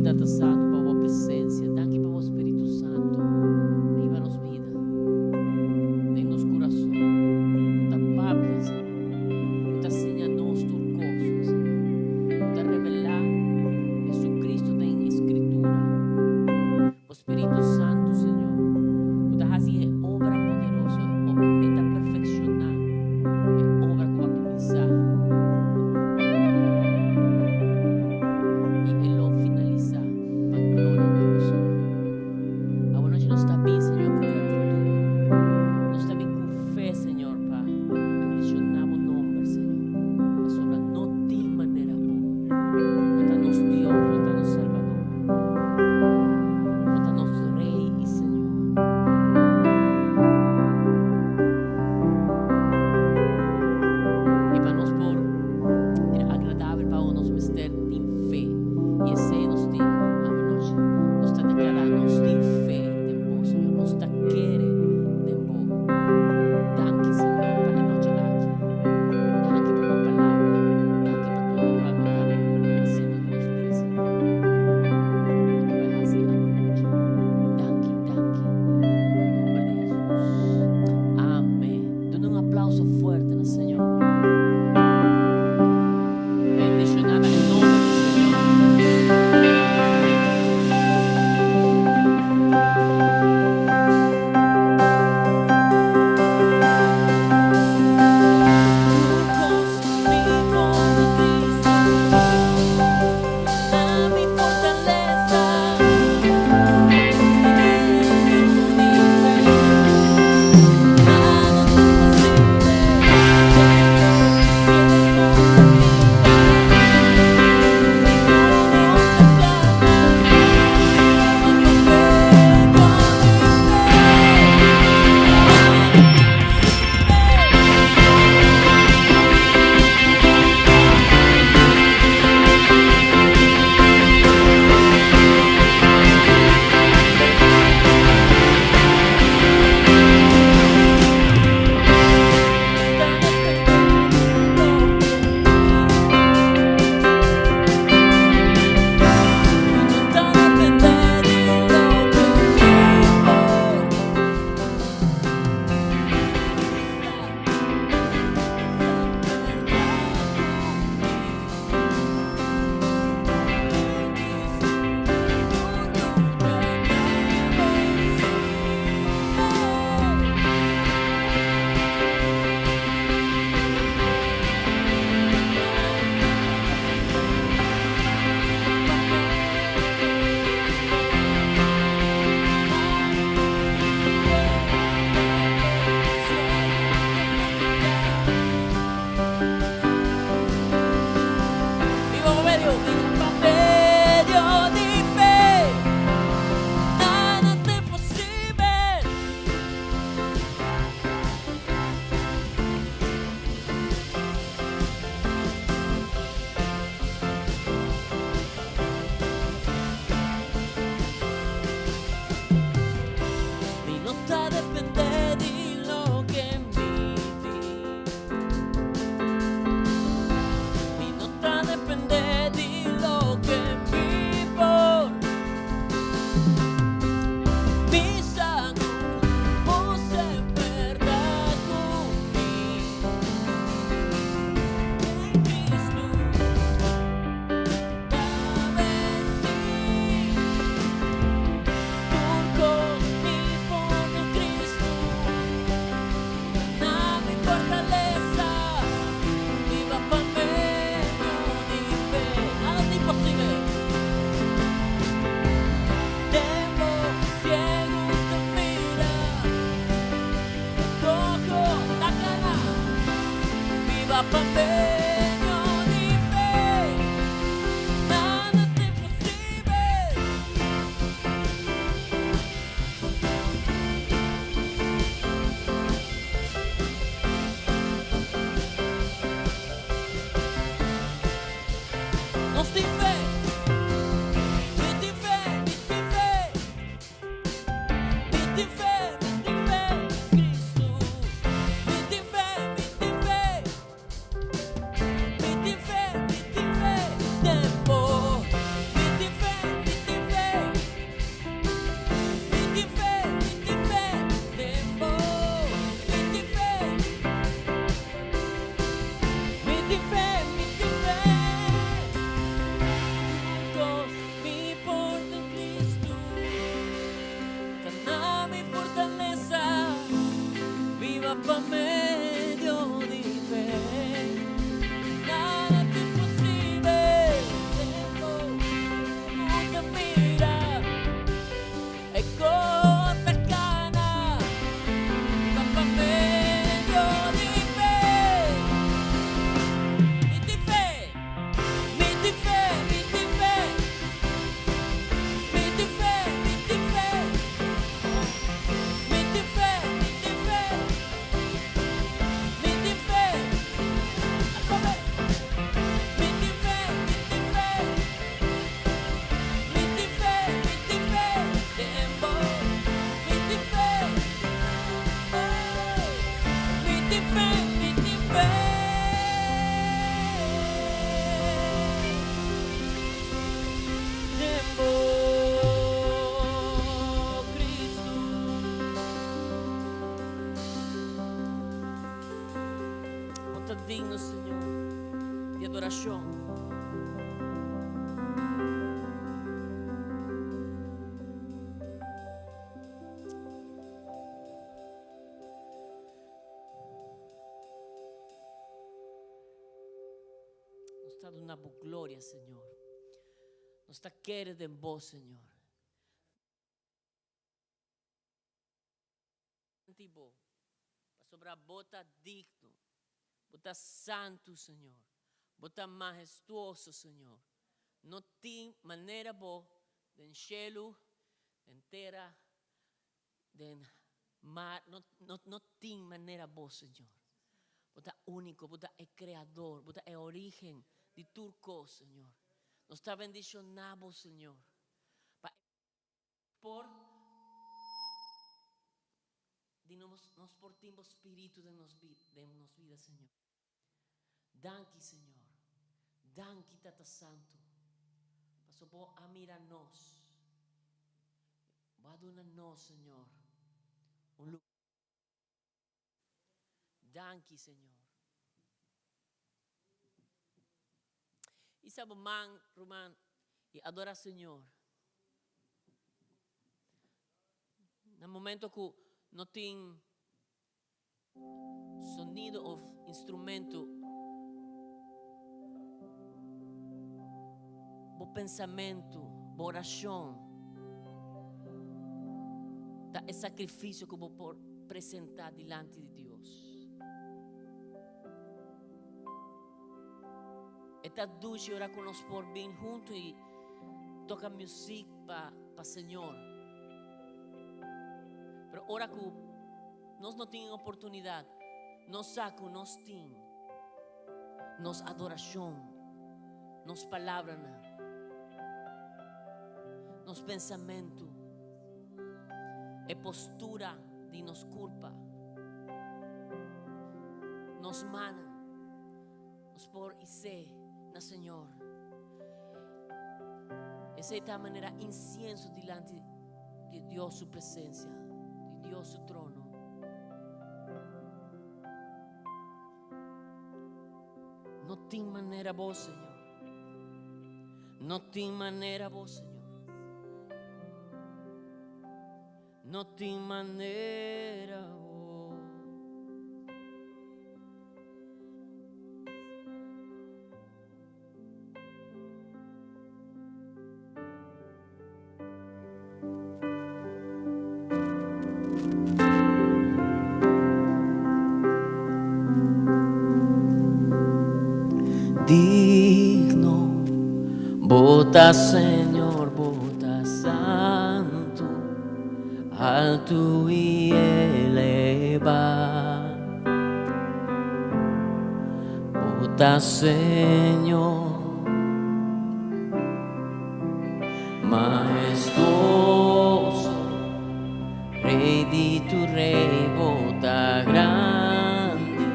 Tata Santu, pa bo presensia. Danki pa bo Spiritu Santu riba nos bida, den nos kurason, ku ta papia, Señor, ku ta siña nos tur kos, Señor, ku ta revelá Jesucristo den e Skritura. Bo Spiritu Santu, Señor, ku ta hasi e obra poderoso, e ta perfekshoná e obra ku a kuminsá i e lo finalisá pa adorashon. Nos ta duna bo gloria, Señor. Nos ta kere den bo, Señor. Di bo, pasobra bo ta digno, bo ta santu, Señor, bo ta mahestuoso, Señor. No tin manera bo den shelu, den tera, den mar, no, no, no tin manera bo, Señor. Bo ta úniko, bo ta e Kreador, bo ta e orígen di tur kos, Señor. Nos ta bendishoná bo, Señor, pa e. Por di nos nos por tin bo spiritu den nos den nos bida Señor. Danki Señor. Danki Tata Santu. Paso bo a mira nos. Bo a duna nos Señor un lugar. Danki Señor. Isa bo man, ruman, y adora Señor. Na momento cu no tin sonido of instrumento, bo pensamento, bo oracion ta e sacrificio cu bo por presentá dilanti di Dios. E ta dushi ora ku nos por bin huntu i toka muzik pa pa Señor. Pero ora ku nos no tin oportunidat, nos sa ku nos tin nos adorashon, nos palabranan, nos pensamentu. E postura di nos kurpa, nos mannan, nos por isé na Señor. Esei ta manera insienso dilanti di Dios su presencia, di Dios su trono. No tin manera bo, Señor. No tin manera bo, Señor. No tin manera bo. Digno, bo ta Señor, bo ta santu, altu i elevá. Bo ta Señor. Mahestuoso, Rey di tur rey, bo ta grandi,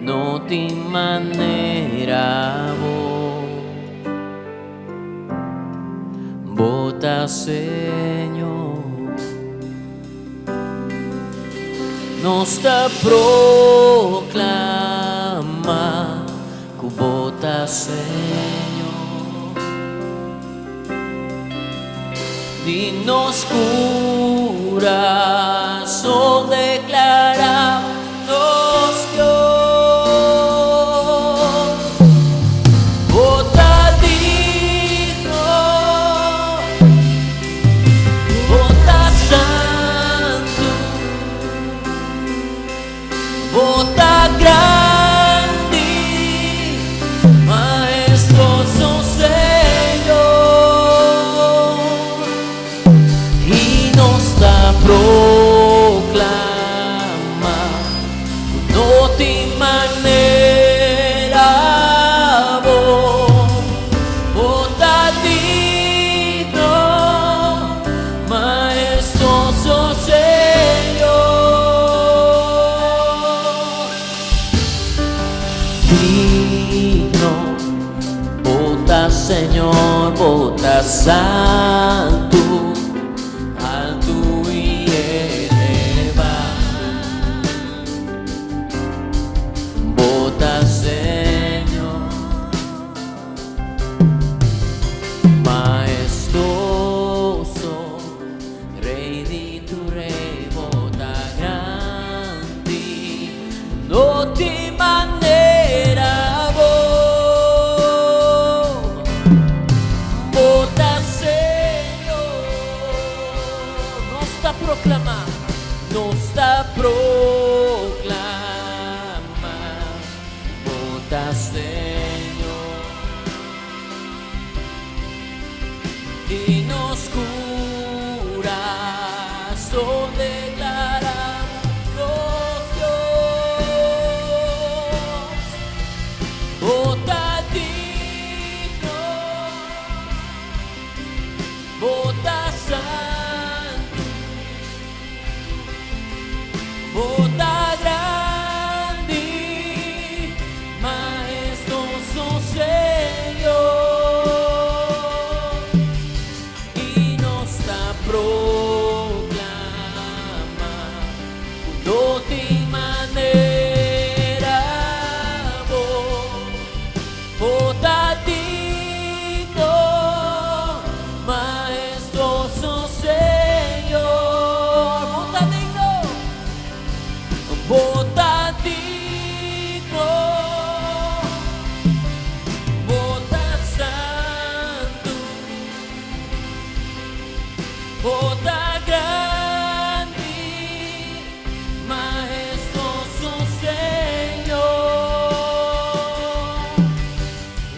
no tin manera bo. Bo ta Señor. Nos ta proclama Ku bo ta Señor di nos kurason deklará nos Dios. Bo ta digno, bo ta santu. Bo ta grandi, mahestuoso Señor, i nos ta proclama cu no tin manera bo. Bo ta digno, Mahestuoso Señor. Digno, bo ta Señor, bo ta santu, altu i elevá. Bo ta Señor. proklamá, nos ta proklamá, Bo ta Señor. Di nos kurason deklaramos nos Dios, Bo ta digno. Bo ta santu, Bo ta grandi, mahestoso Señor. I nos ta proclama cu no tin manera bo. Bo ta digno, mahestoso Señor. Bo ta digno, Bo ta digno, Bo ta santu, Bo ta grandi, Mahestoso Señor,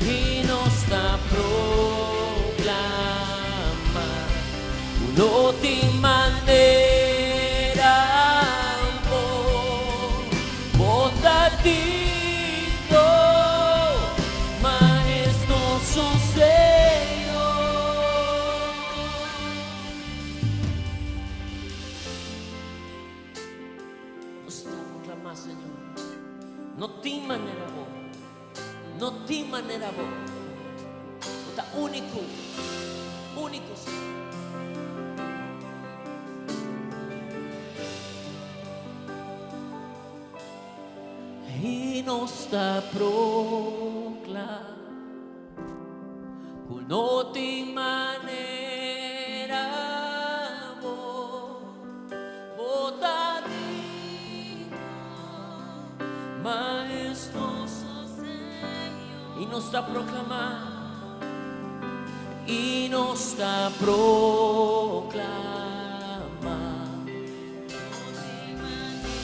i nos ta proclama cu no tin manera bo, bo ta digno, Mahestoso Señor. Nos ta proclamá, Señor, no tin manera bo, no tin manera bo. Bo ta único, único, Señor. I nos ta proclamá Ku no tin manera bo, bo ta digno, mahestoso Señor. I nos ta proklamá, i nos ta proklamá. No tin manera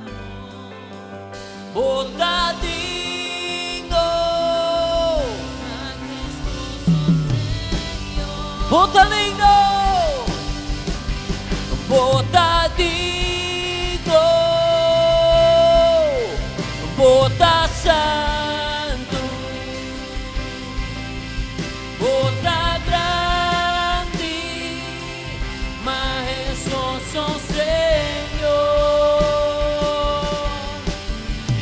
bo, bo ta digno. Bo ta digno, bo ta digno, bo ta santu. Bo ta grandi, mahestoso Señor,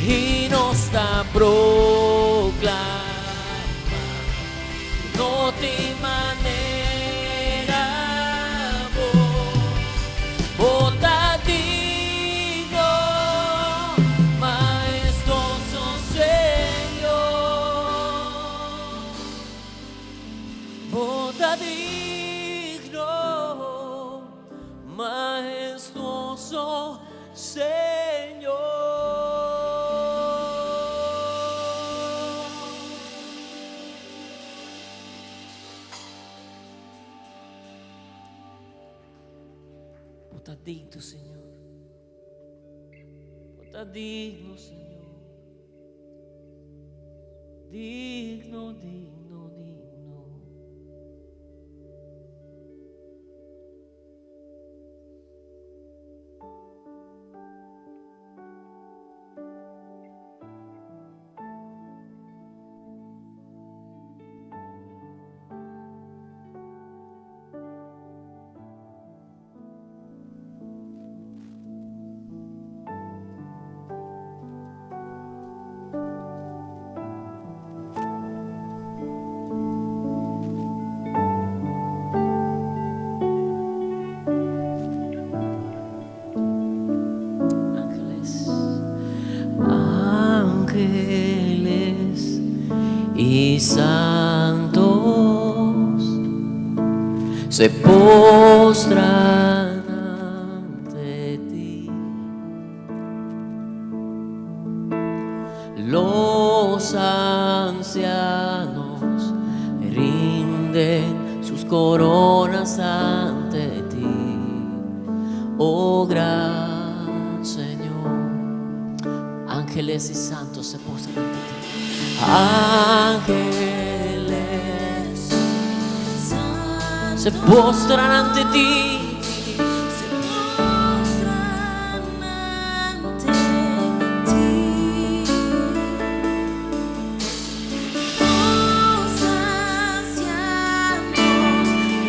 i nos ta proclama cu no tin manera bo. Bo ta digno, mahestoso Señor. Bo ta digno, mahestuoso Señor. Bo ta digno, Señor. Bo ta digno, Señor. Digno, digno, digno. Ángeles, ángeles y santos se postran ante ti. Los ancianos rinden sus coronas ante ti. Oh gran Señor. Ángeles y santos se postran ante ti. Ángeles se postran ante ti. Se postran ante ti. Los ancianos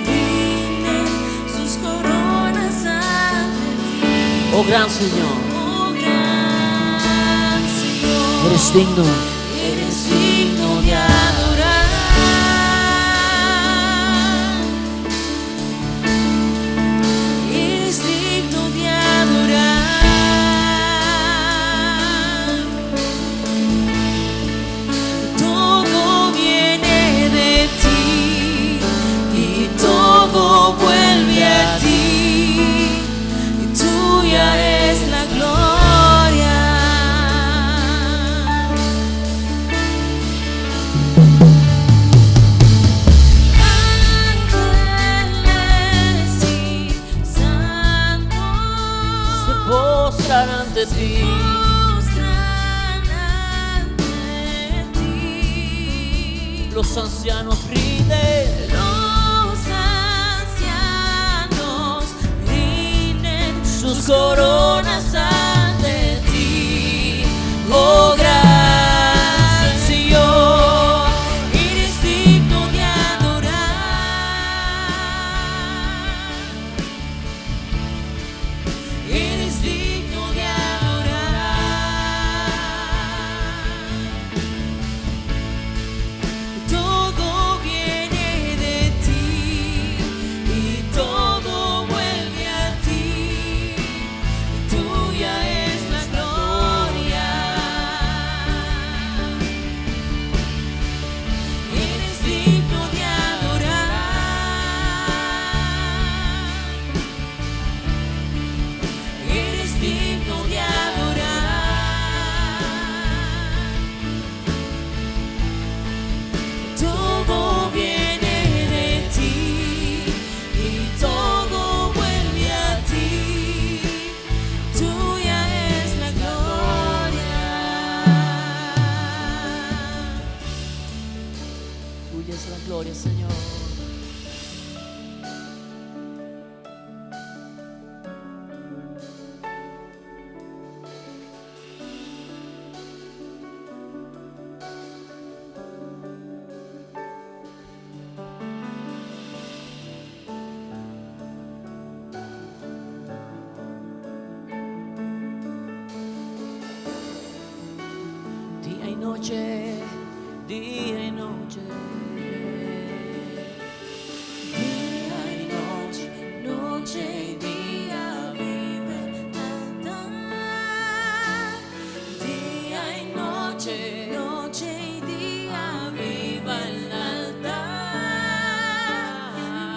rinden sus coronas ante ti. Oh gran Señor, Oh gran Señor, eres digno. Eres digno de adorar. Eres digno de adorar. Todo viene de ti y todo vuelve a ti. Y tuya es la gloria. Ángeles y santos Se postran ante ti. Postran ante ti. Los ancianos rinden Los ancianos rinden sus coronas ante ti. Oh gran Señor, Eres digno de adorar. Eres digno de adorar. Todo viene de ti y todo vuelve a ti. Tuya es la gloria. Eres digno de adorar. Eres digno de adorar. Todo viene de ti y todo vuelve a ti. Tuya es la gloria. Tuya es la gloria, Señor. Día y noche, día y noche. Día y noche, noche y día vive altar. Día y noche, noche y día viva el altar.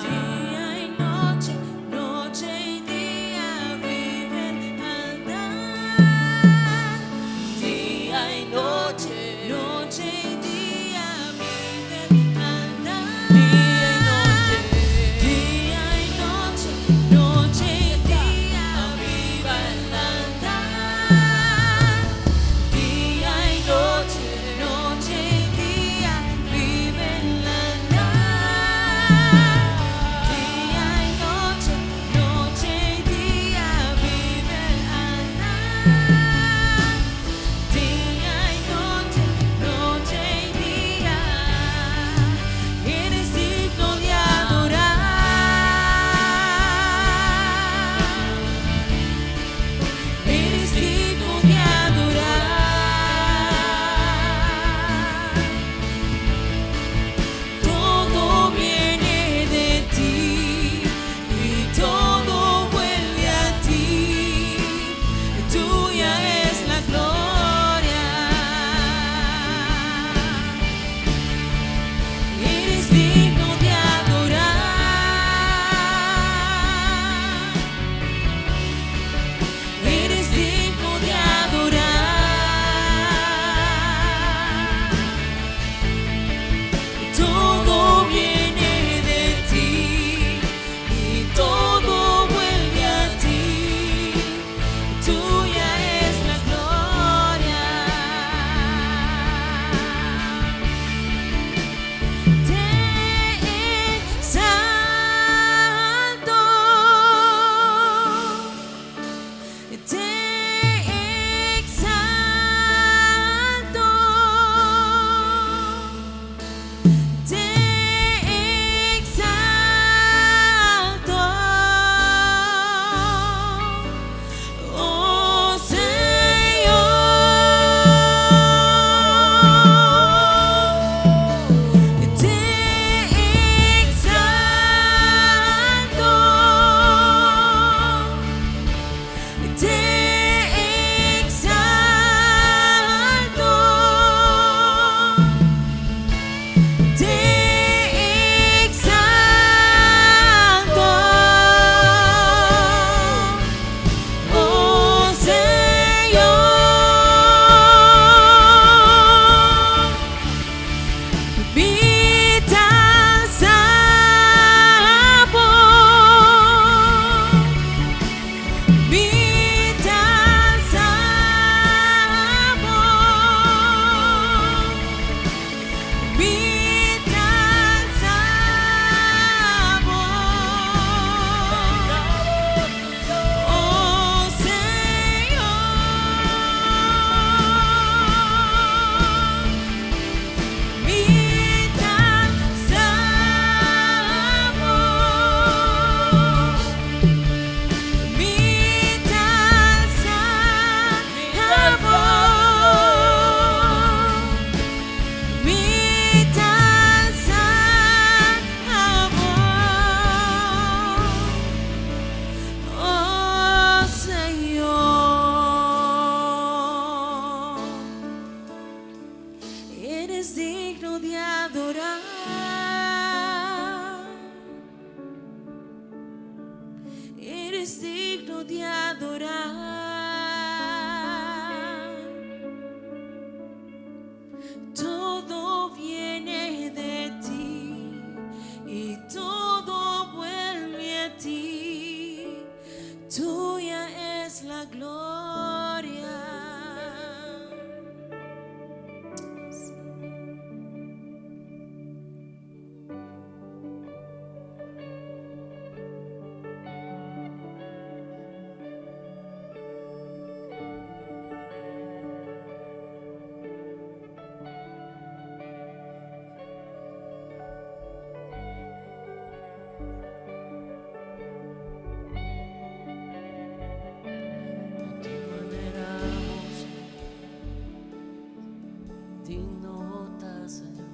Día y noche, noche y día vive el altar. Día y noche, noche y día vive el Digno di adorá. Todo viene de ti y todo vuelve a ti. Tuya es la gloria. No tin manera bo, Señor. Digno ta, Señor.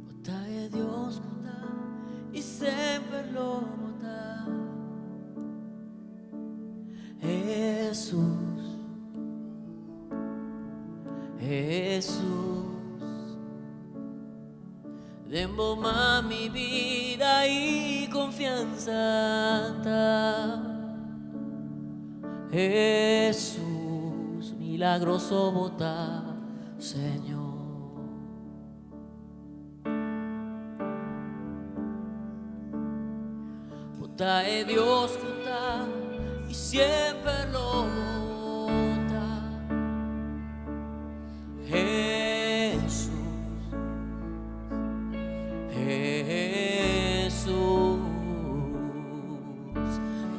Bo ta e Dios ku ta i semper lo bo ta. Hesus, Hesus, den bo man mi bida i konfiansa ta. Hesus, milagroso bo ta, Señor. Bo ta e Dios ku ta i semper lo bo ta. Hesus, Hesus,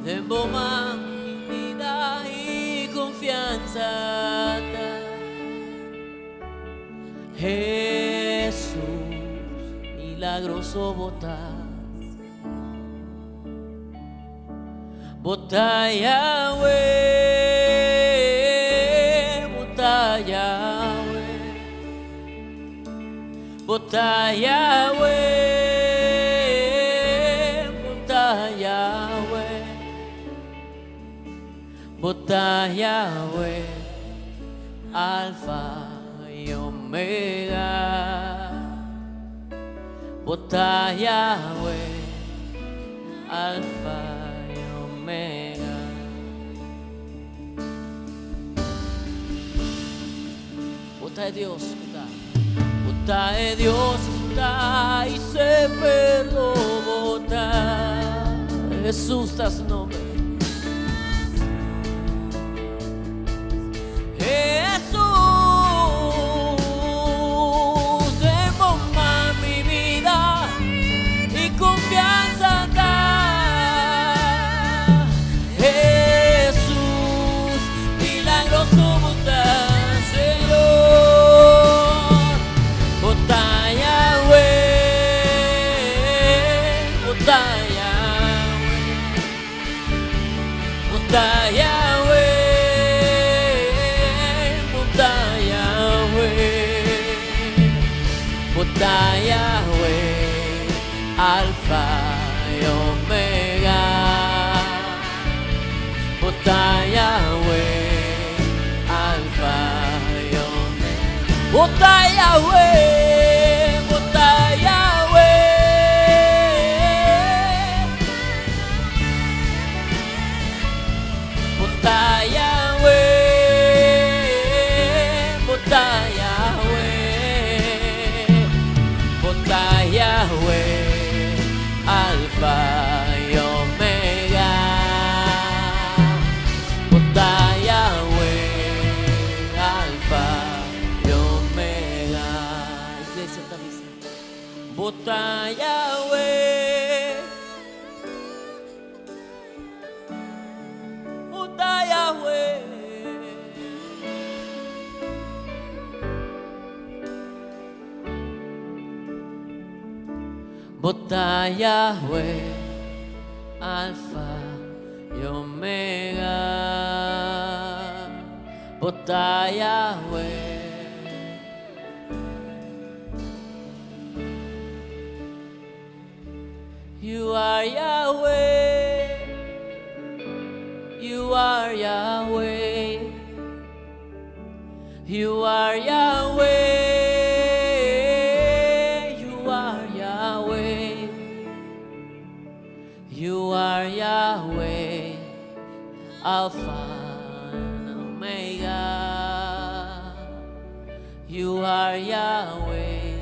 den bo man mi bida i konfiansa ta. Hesus, milagroso bo ta. Bo ta Yahweh, bo ta Yahweh, bo ta Yahweh, bo ta Yahweh, bo ta Yahweh, Alfa i Omega, bo ta Yahweh, Alfa i Omega. Bo ta e Dios ku ta. Bo ta e Dios ku ta i semper lo bo ta. Hesus ta su nomber. Hesus, den bo man mi bida i konfiansa ta. Hesus, milagroso bo ta, Señor. Bo ta Yahweh, bo ta Yahweh. Bo ta Yahweh, bo ta Yahweh, bo ta Yahweh, Alfa i Omega. Bo ta Yahweh, Alfa i Omega. Bo ta Yahweh, bo ta Yahweh. Bo ta Yahweh, bo ta Yahweh, bo ta Yahweh, Alfa i Omega. Bo ta Yahweh, Alfa i Omega. Iglesia ta bisa, Bo ta Yahweh. Bo ta Yahweh. Bo ta Yahweh, Alfa i Omega. Bo ta Yahweh. You are Yahweh. You are Yahweh. You are Yahweh. You are Yahweh. You are Yahweh. Alpha and Omega. You are Yahweh.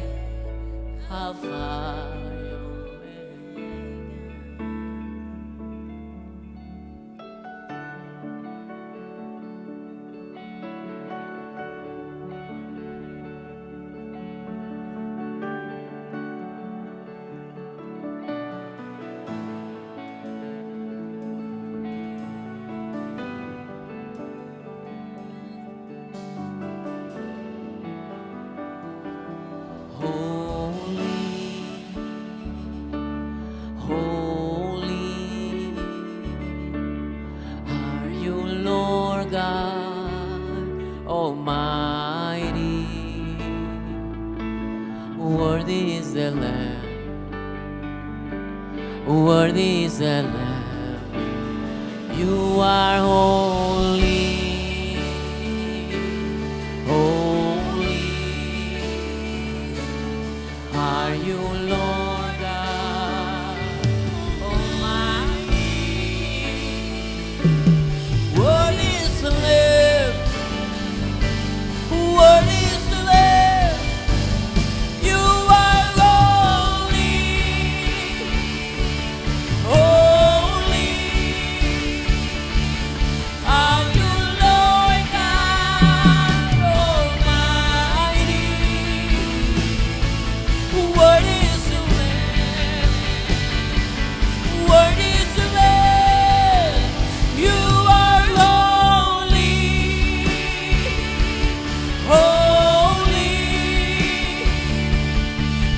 Alpha and Omega. Holy, holy are you, Lord God Almighty. Worthy is the Lamb, worthy is the Lamb. You are holy, holy. Are you, Lord God Almighty? Worthy is the Lamb, worthy is the Lamb. You are holy, holy. Are you, Lord God Almighty? Worthy is the Lamb. Worthy is the Lamb. You are holy, holy.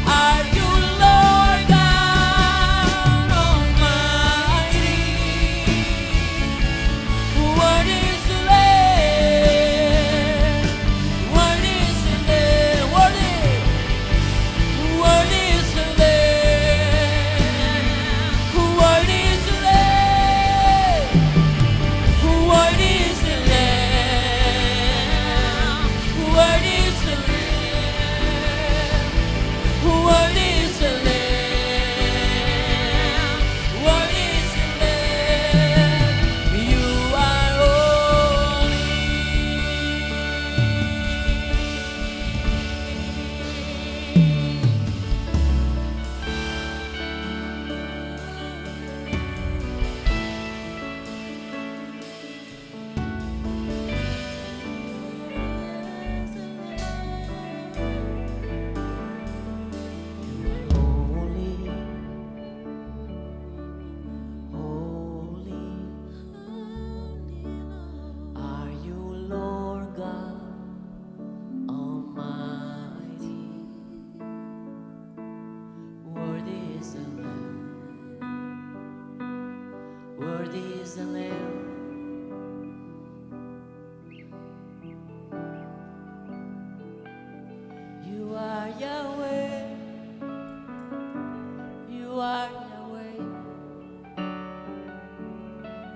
Are you, Lord God Almighty? Worthy is the Lamb. Worthy is the Lamb. Worthy. Worthy is the Lamb. Worthy is the Lamb. Worthy is the Lamb. Worthy is the Lamb. Worthy is the Lamb. Worthy is the Lamb. You are holy. You are holy, holy. Are you, Lord God Almighty? Worthy is the Lamb. Worthy is the Lamb. You are Yahweh. You are Yahweh.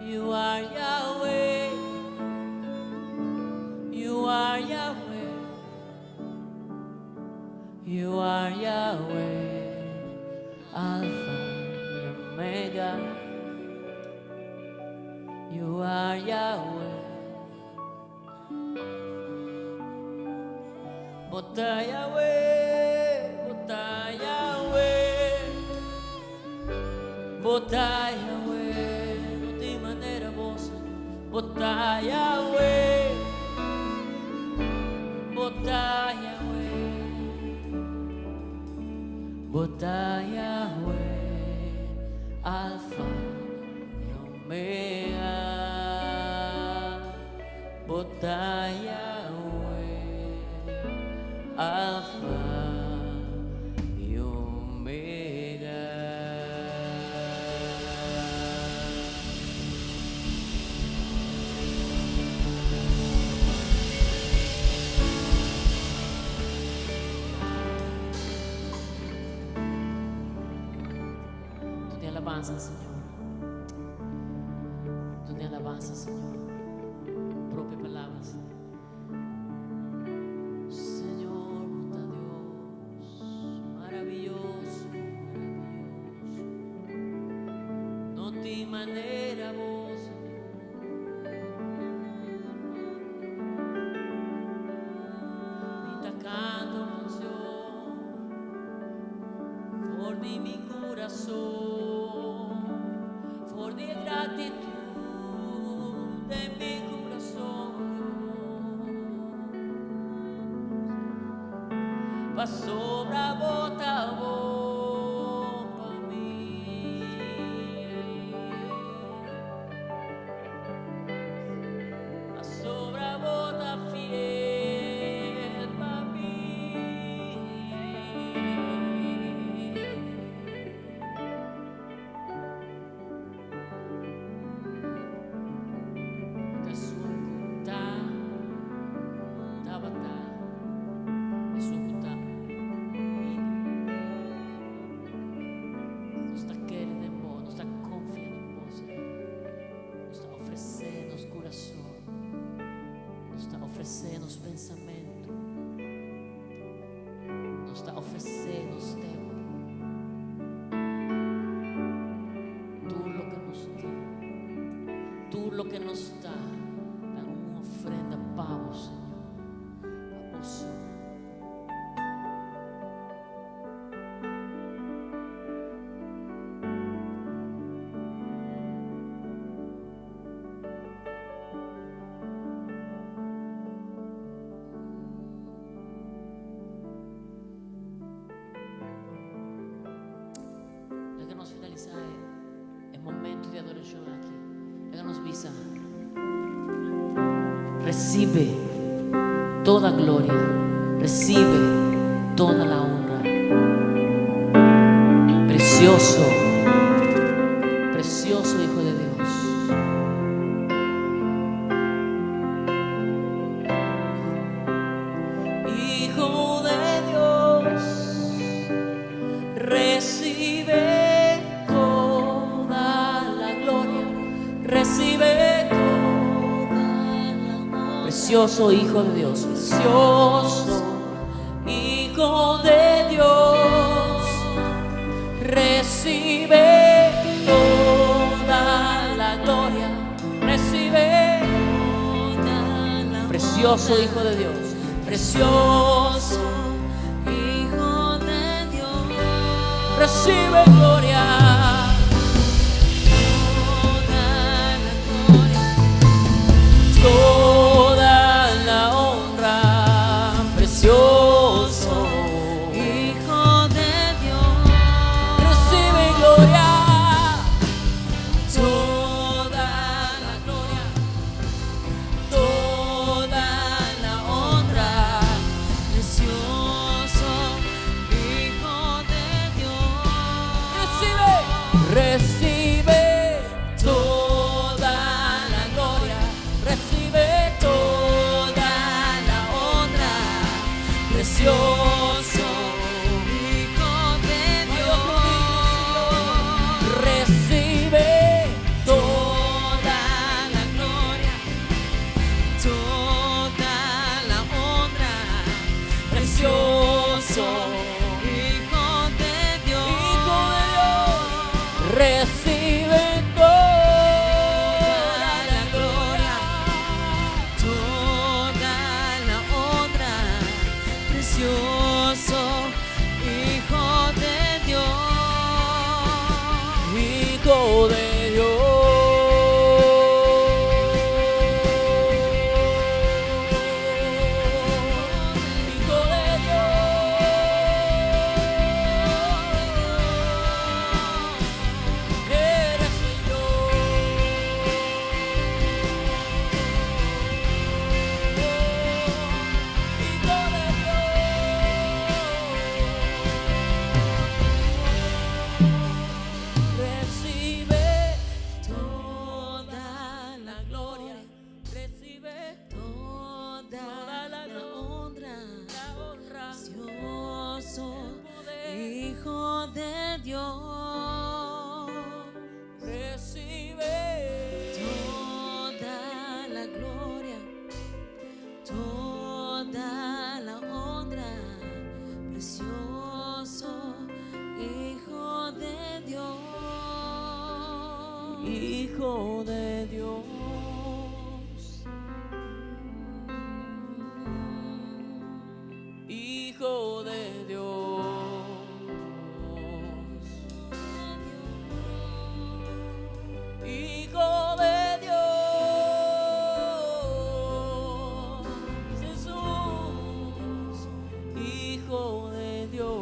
You are Yahweh. You are Yahweh. You are Yahweh. Alpha and Omega. You are Yahweh. Bo ta Yahweh, Bo ta Yahweh, Bo ta Yahweh, no tin manera Bo, Bo ta Yahweh, Bo ta Yahweh, Bo ta Yahweh, Alpha y Omega, Bo ta Yahweh, Alpha y Omega. alabansa, Señor. Duna alabansa, Señor. Propio palabras. Señor, bo ta Dios, maraviyoso, maraviyoso. No tin manera bo, Señor. Mi ta canta un cancion for di mi curason, for di gratitud den mi curason, Dios. Pasobra bo ta bon pa mi. Pasobra bo ta fiel pa mi. Ta esun ku ta, tabata, esun ku ta bini. Nos ta kere den bo, nos ta konfia den bo, Señor. Nos ta ofresé nos kurason, nos ta ofresé nos pensamentu, nos ta ofresé nos tempu, tur loke nos tin, tur loke nos ta, ta un ofrenda pa bo, Señor, pa bo so. Laga nos finalisá e momento di adorashon aki. Laga nos bisa, Recibe toda gloria, recibe toda la honra. Precioso, precioso Hijo de Dios. Hijo de Dios, recibe toda la gloria, recibe toda la honra. Precioso Hijo de Dios, precioso Hijo de Dios, recibe toda la gloria, recibe Toda la precioso honra. Hijo de Dios, precioso, Hijo de Dios, recibe gloria. Toda la gloria, Toda la honra, precioso. Hijo de Dios, Recibe gloria, toda la gloria, toda la honra, precioso Hijo de Dios. Recibe. gloria, toda la honra, precioso Hijo de Dios. Hijo de Dios. Hijo de Dios. Hijo de Dios. Jesús. Hijo de Dios.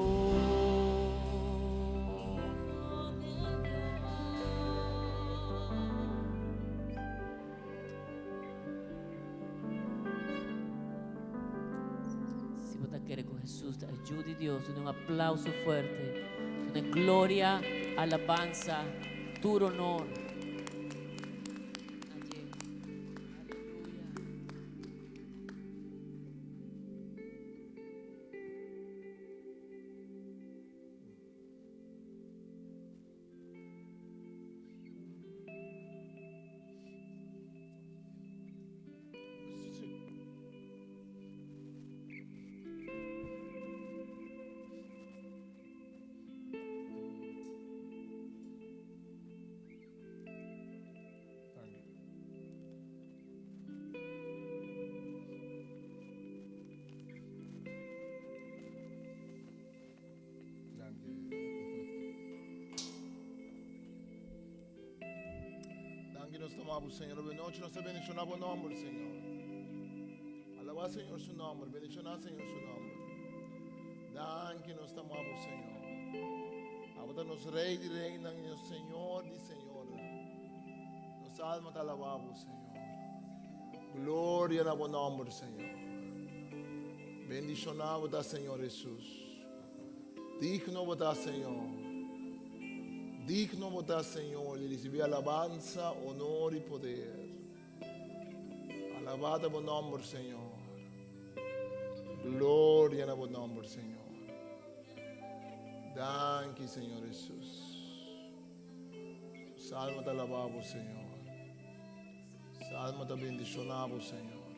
Si bo ta kere ku Hesus ta e Yu di Dios, duna un aplauso fuerte. Duna gloria, alabansa, tur honor na dje. Aleluya. Danki nos ta amabo Señor. Awe nochi nos ta bendiciona bo nomber, Señor. Alaba Señor su nomber, bendiciona Señor su nomber. Danki nos ta amabo Señor. Abo ta nos Rey di Reynan y nos Señor di Señornan. Nos alma ta alaba bo, Señor. Gloria na bo nomber, Señor. Bendiciona bo ta, Señor Jesus. Digno bo ta, Señor. Digno bo ta, Señor, di ricibi alabansa, honor y poder. Alabá ta bo nomber, Señor. Gloria na bo nomber, Señor. Danki, Señor Jesus. Salmo ta alabá bo, Señor. Salmo ta bendiciona bo, Señor.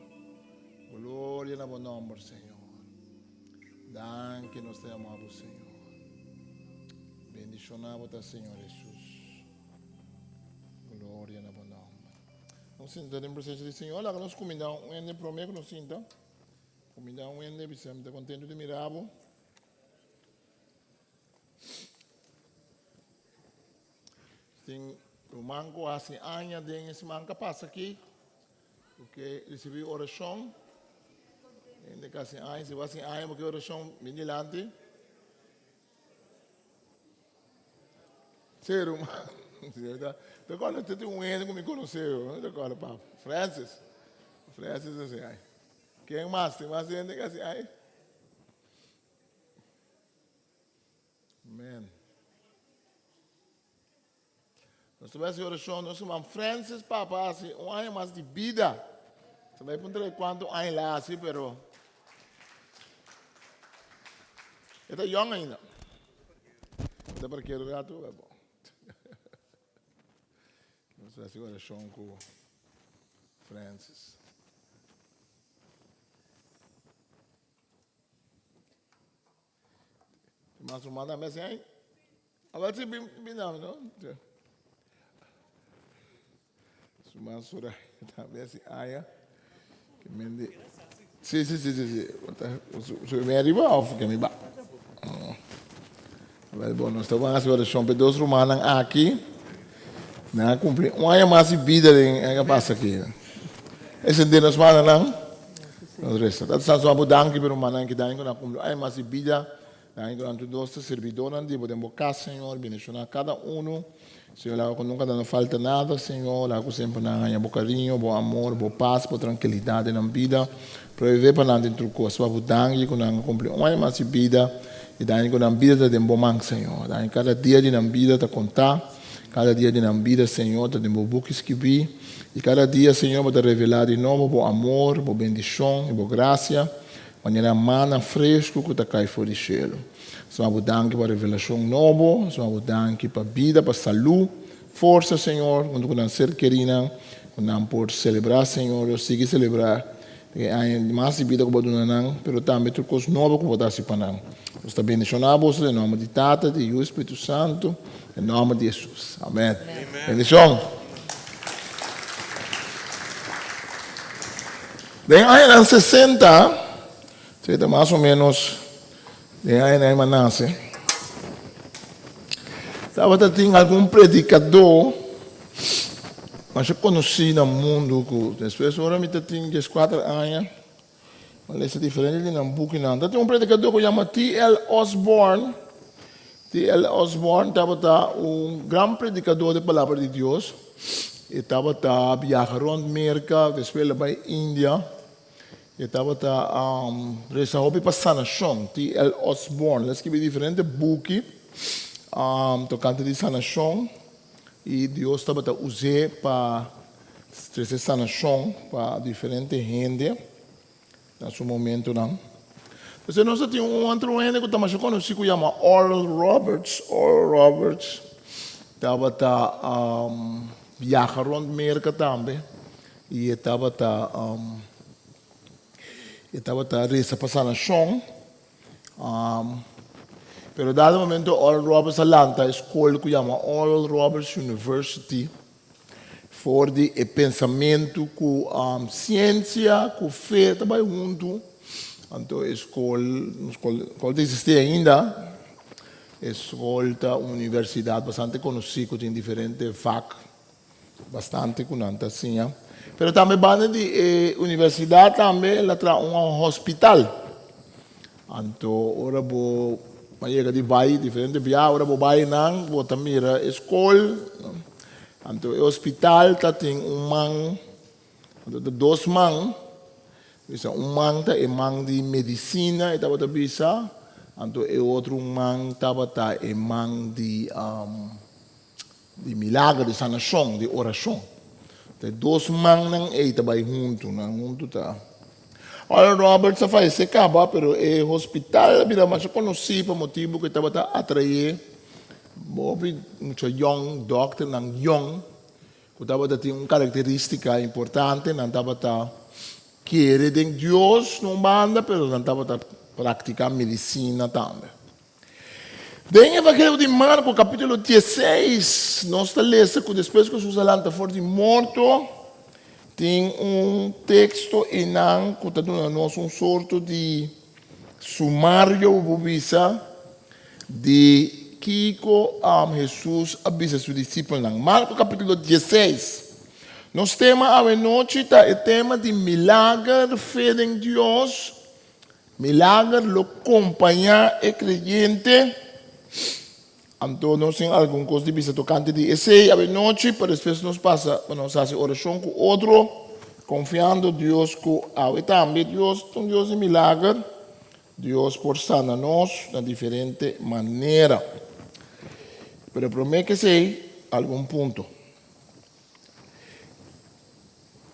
Gloria na bo nomber, Señor. Danki nos ta yama bo, Señor. Bendiciona bo ta, Señor Jesus. Gloria na bo nomber. Nos sinta den presencia di Señor. Laga nos cuminda un hende prome cu nos sinta. Cuminda un hende, bisa mi ta contento di mira bo. Tin ruman ku hasi aña den e siman ka pasa aki, ku ke risibí orashon. Hende ka hasi aña, si bo hasi aña bo ke orashon, bin dilanti. Sí, ruman. Te acorda, te tin un hende ku mi konosé, no te acorda, papa? Francis. Francis hasi aña. Ken mas? Tin mas hende ku hasi aña? Amen. Nos ta bai hasi orashon, nos ruman Francis papa hasi un aña mas di bida. Ta bai puntra e kuantu aña el a hasi, pero e ta yong ainda. E ta parkero rato, e bon. Nos ta hasi orashon ku Francis. Mas un manda mes ahí. A ver si bin bin no. Su man sura también si aya. Que mende. Sí, sí, sí, sí, sí. Su me arriba of que mi ba. Wel bon, nos ta van haci oracion pe dos rumannan aki. Nan a cumpli un aña mas di bida den e pasa aki. Extende nos manonan. Nos reza. Tata Santo, nos bo danki pe rumannan aki. Danki cu nan a cumpli un aña mas di bida. Danki cu nan tur dos ta servidornan di bo den bo cas, Señor. Bendiciona cada uno. Señor, laga cu nunca nan no falta nada, Señor. Laga cu semper nan haña bo cariño, bo amor, bo paz, bo tranquilidad den nan bida. Proveé pa nan den tur cos. Pa bo danki cu nan a cumpli un aña mas di bida y danki cu nan bida ta den bo man, Señor. Danki cada dia di nan bida ta contá. Cada dia di nan bida, Señor, ta den bo buki skibí. Y cada dia, Señor, bo ta revelá di nobo bo amor, bo bendicion y bo gracia, manera mana fresco cu ta cai for di cielo. Sma bo danki pa revelashon nobo, sma bo danki pa bida, pa salú, forsa Señor, huntu ku nan ser kerinan. Ku nan por selebrá, Señor Dios, sigui selebrá den e aña di mas di bida ku bo a duna nan, pero tambe tur kos nobo ku bo ta hasi pa nan. Nos ta bendishoná boso den nòmber di Tata, di Yu i Spiritu Santu, den nòmber di Hesus. Amèn. Bendishon. Den añanan sesenta, esei ta mas o ménos den añanan mi a nase, tabata tin algun predikadó masha konosí na mundu ku despues ora mi ta tin dieskuater aña, mi a lesa diferente di nan bukinan. Ta tin un predikadó ku yama TL. Osborn. TL. Osborn tabata un gran predikadó di Palabra di Dios. E tabata biaha rònt Merka, despues el a bai India. E tabata resa hopi pa sanashon. TL. Osborn. El a skibi diferente buki tokante di sanashon i Dios tabata us'é pa trese sanashon pa diferente hende na su momentonan. Entonces nos a tin un otro hende ku ta masha konosí ku yama Oral Roberts. Oral Roberts tabata biaha rònt Merka tambe i e tabata e tabata resa pa sanashon. Pero dado momento Oral Roberts a lanta e skol ku yama Oral Roberts University for di e pensamentu ku siensia ku fe ta bai huntu. Anto e skol, skol ta eksistí ainda. E skol ta un universidat bastante konosí ku tin diferente vak Bastante ku nan ta siña. Pero tambe banda di e universidat tambe el a traha un hospital. Anto ora bo a yega di bai diferente bia, ora bo bai nan bo ta mira e skol. Anto e hospital ta tin un man, anto ta dos man. Bisa un man ta e man di medisina e tabata bisa, anto e otro man tabata e man di. Di milager, di sanashon, di orashon. Ta e dos mannan ei ta bai huntu, nan huntu ta. Oral Roberts a fayesé kaba, pero e hospital a bira masha konosí pa motibu ku e tabata atraé hopi mucha yòn, dòkternan yòn, ku tabata tin un karakterístika importante, nan tabata kere den Dios na un banda, pero nan tabata praktiká medisina tambe. Den Evangelio di Marko kapítulo dieseis nos ta lesa ku despues ku Hesus a lanta for di morto tin un teksto einan ku ta duna nos un sorto di sumario bo bisa di kiko Hesus a bisa su disipelnan. Marko kapítulo dieseis. Nos tema awe nochi ta e tema di milager, fe den Dios. Milager lo kompañá e kreyente. Anto nos tin algun kos di bisa tokante di esei awenochi, pa despues nos pasa pa nos hasi orashon ku otro, konfiando Dios ku awe tambe Dios ta un Dios di milager, Dios por sana nos na diferente manera. Pero promé ku esei, algun punto.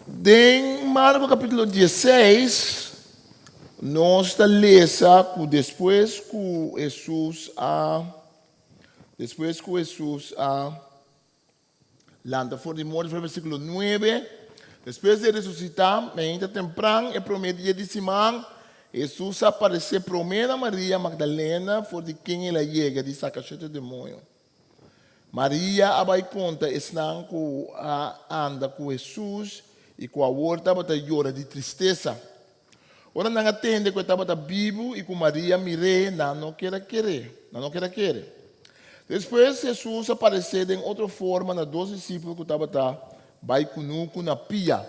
Den Marko kapítulo dieseis, nos ta lesa ku despues ku Hesus a despues ku Hesus a lanta for di morto, for di versíkulo nuebe, despues di e resusitá, mainta tempran e promé dia di siman, Hesus a aparesé promé na Maria Magdalena, for di ken el a yega di saka shete demoño. Maria a bai konta esnan ku a anda ku Hesus i ku awor tabata yora di tristesa. Ora nan a tende ku e tabata bibu i ku Maria mir'é, nan no ker a kere, nan no ker a kere. Despues Hesus a paresé den otro forma na dos disipel ku tabata bai kunuku na pia.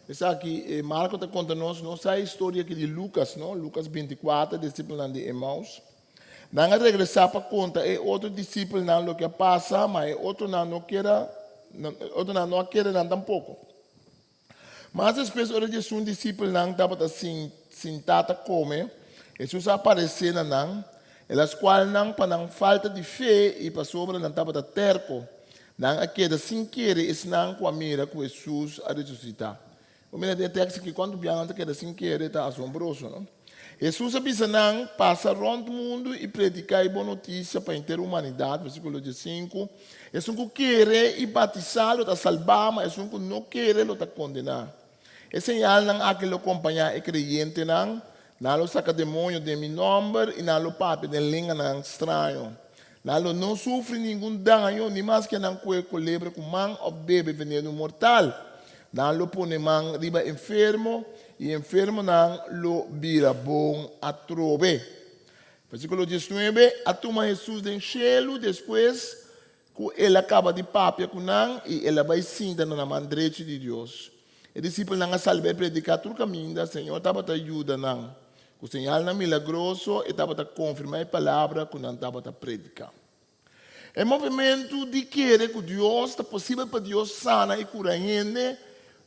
Esaki Marko ta konta nos, nos sa e historia aki di Lukas, no? Lukas bintikuater, disipelnan di Emaus. Nan a regresá pa konta e otro disipelnan loke a pasa, ma e otronan no ker a, otronan no a kere nan tampoko. Mas despues, ora djesun disipelnan tabata sintá ta kome, Hesus a aparesé na nan. El a skual nan pa nan falta di fe i pasobra nan tabata tèrko. Nan a keda sin kere esnan ku a mira ku Hesus a resusitá. Bo mira den e tekst aki kuantu biaha nan ta keda sin kere, ta asombroso, no? Hesus a bisa nan, Pasa rònt mundu i prediká e bon notisia pa henter humanidat, versíkulo diesinku, Esun ku kere i batisá lo ta salbá, ma esun ku no kere lo ta kondená. E señalnan aki lo kompañá e kreyentenan, Nan lo saka demoño den mi nòmber i nan lo papia den lenganan straño. Nan lo no sufri ningun daño, ni maske nan kue kolebra ku man òf bebe venenu mortal. Nan lo pone man riba enfermo, i enfermonan lo bira bon atrobe. Versíkulo diesnuebe, A tuma Hesus den shelu despues ku el a kaba di papia ku nan, i el a bai sinta na man drechi di Dios. E disipelnan a sali bai prediká tur kaminda, Señor tabata yuda nan. Ku señalnan milagroso e tabata konfirmá e palabra ku nan tabata prediká. E movementu di kere ku Dios ta posibel pa Dios sana i kura hende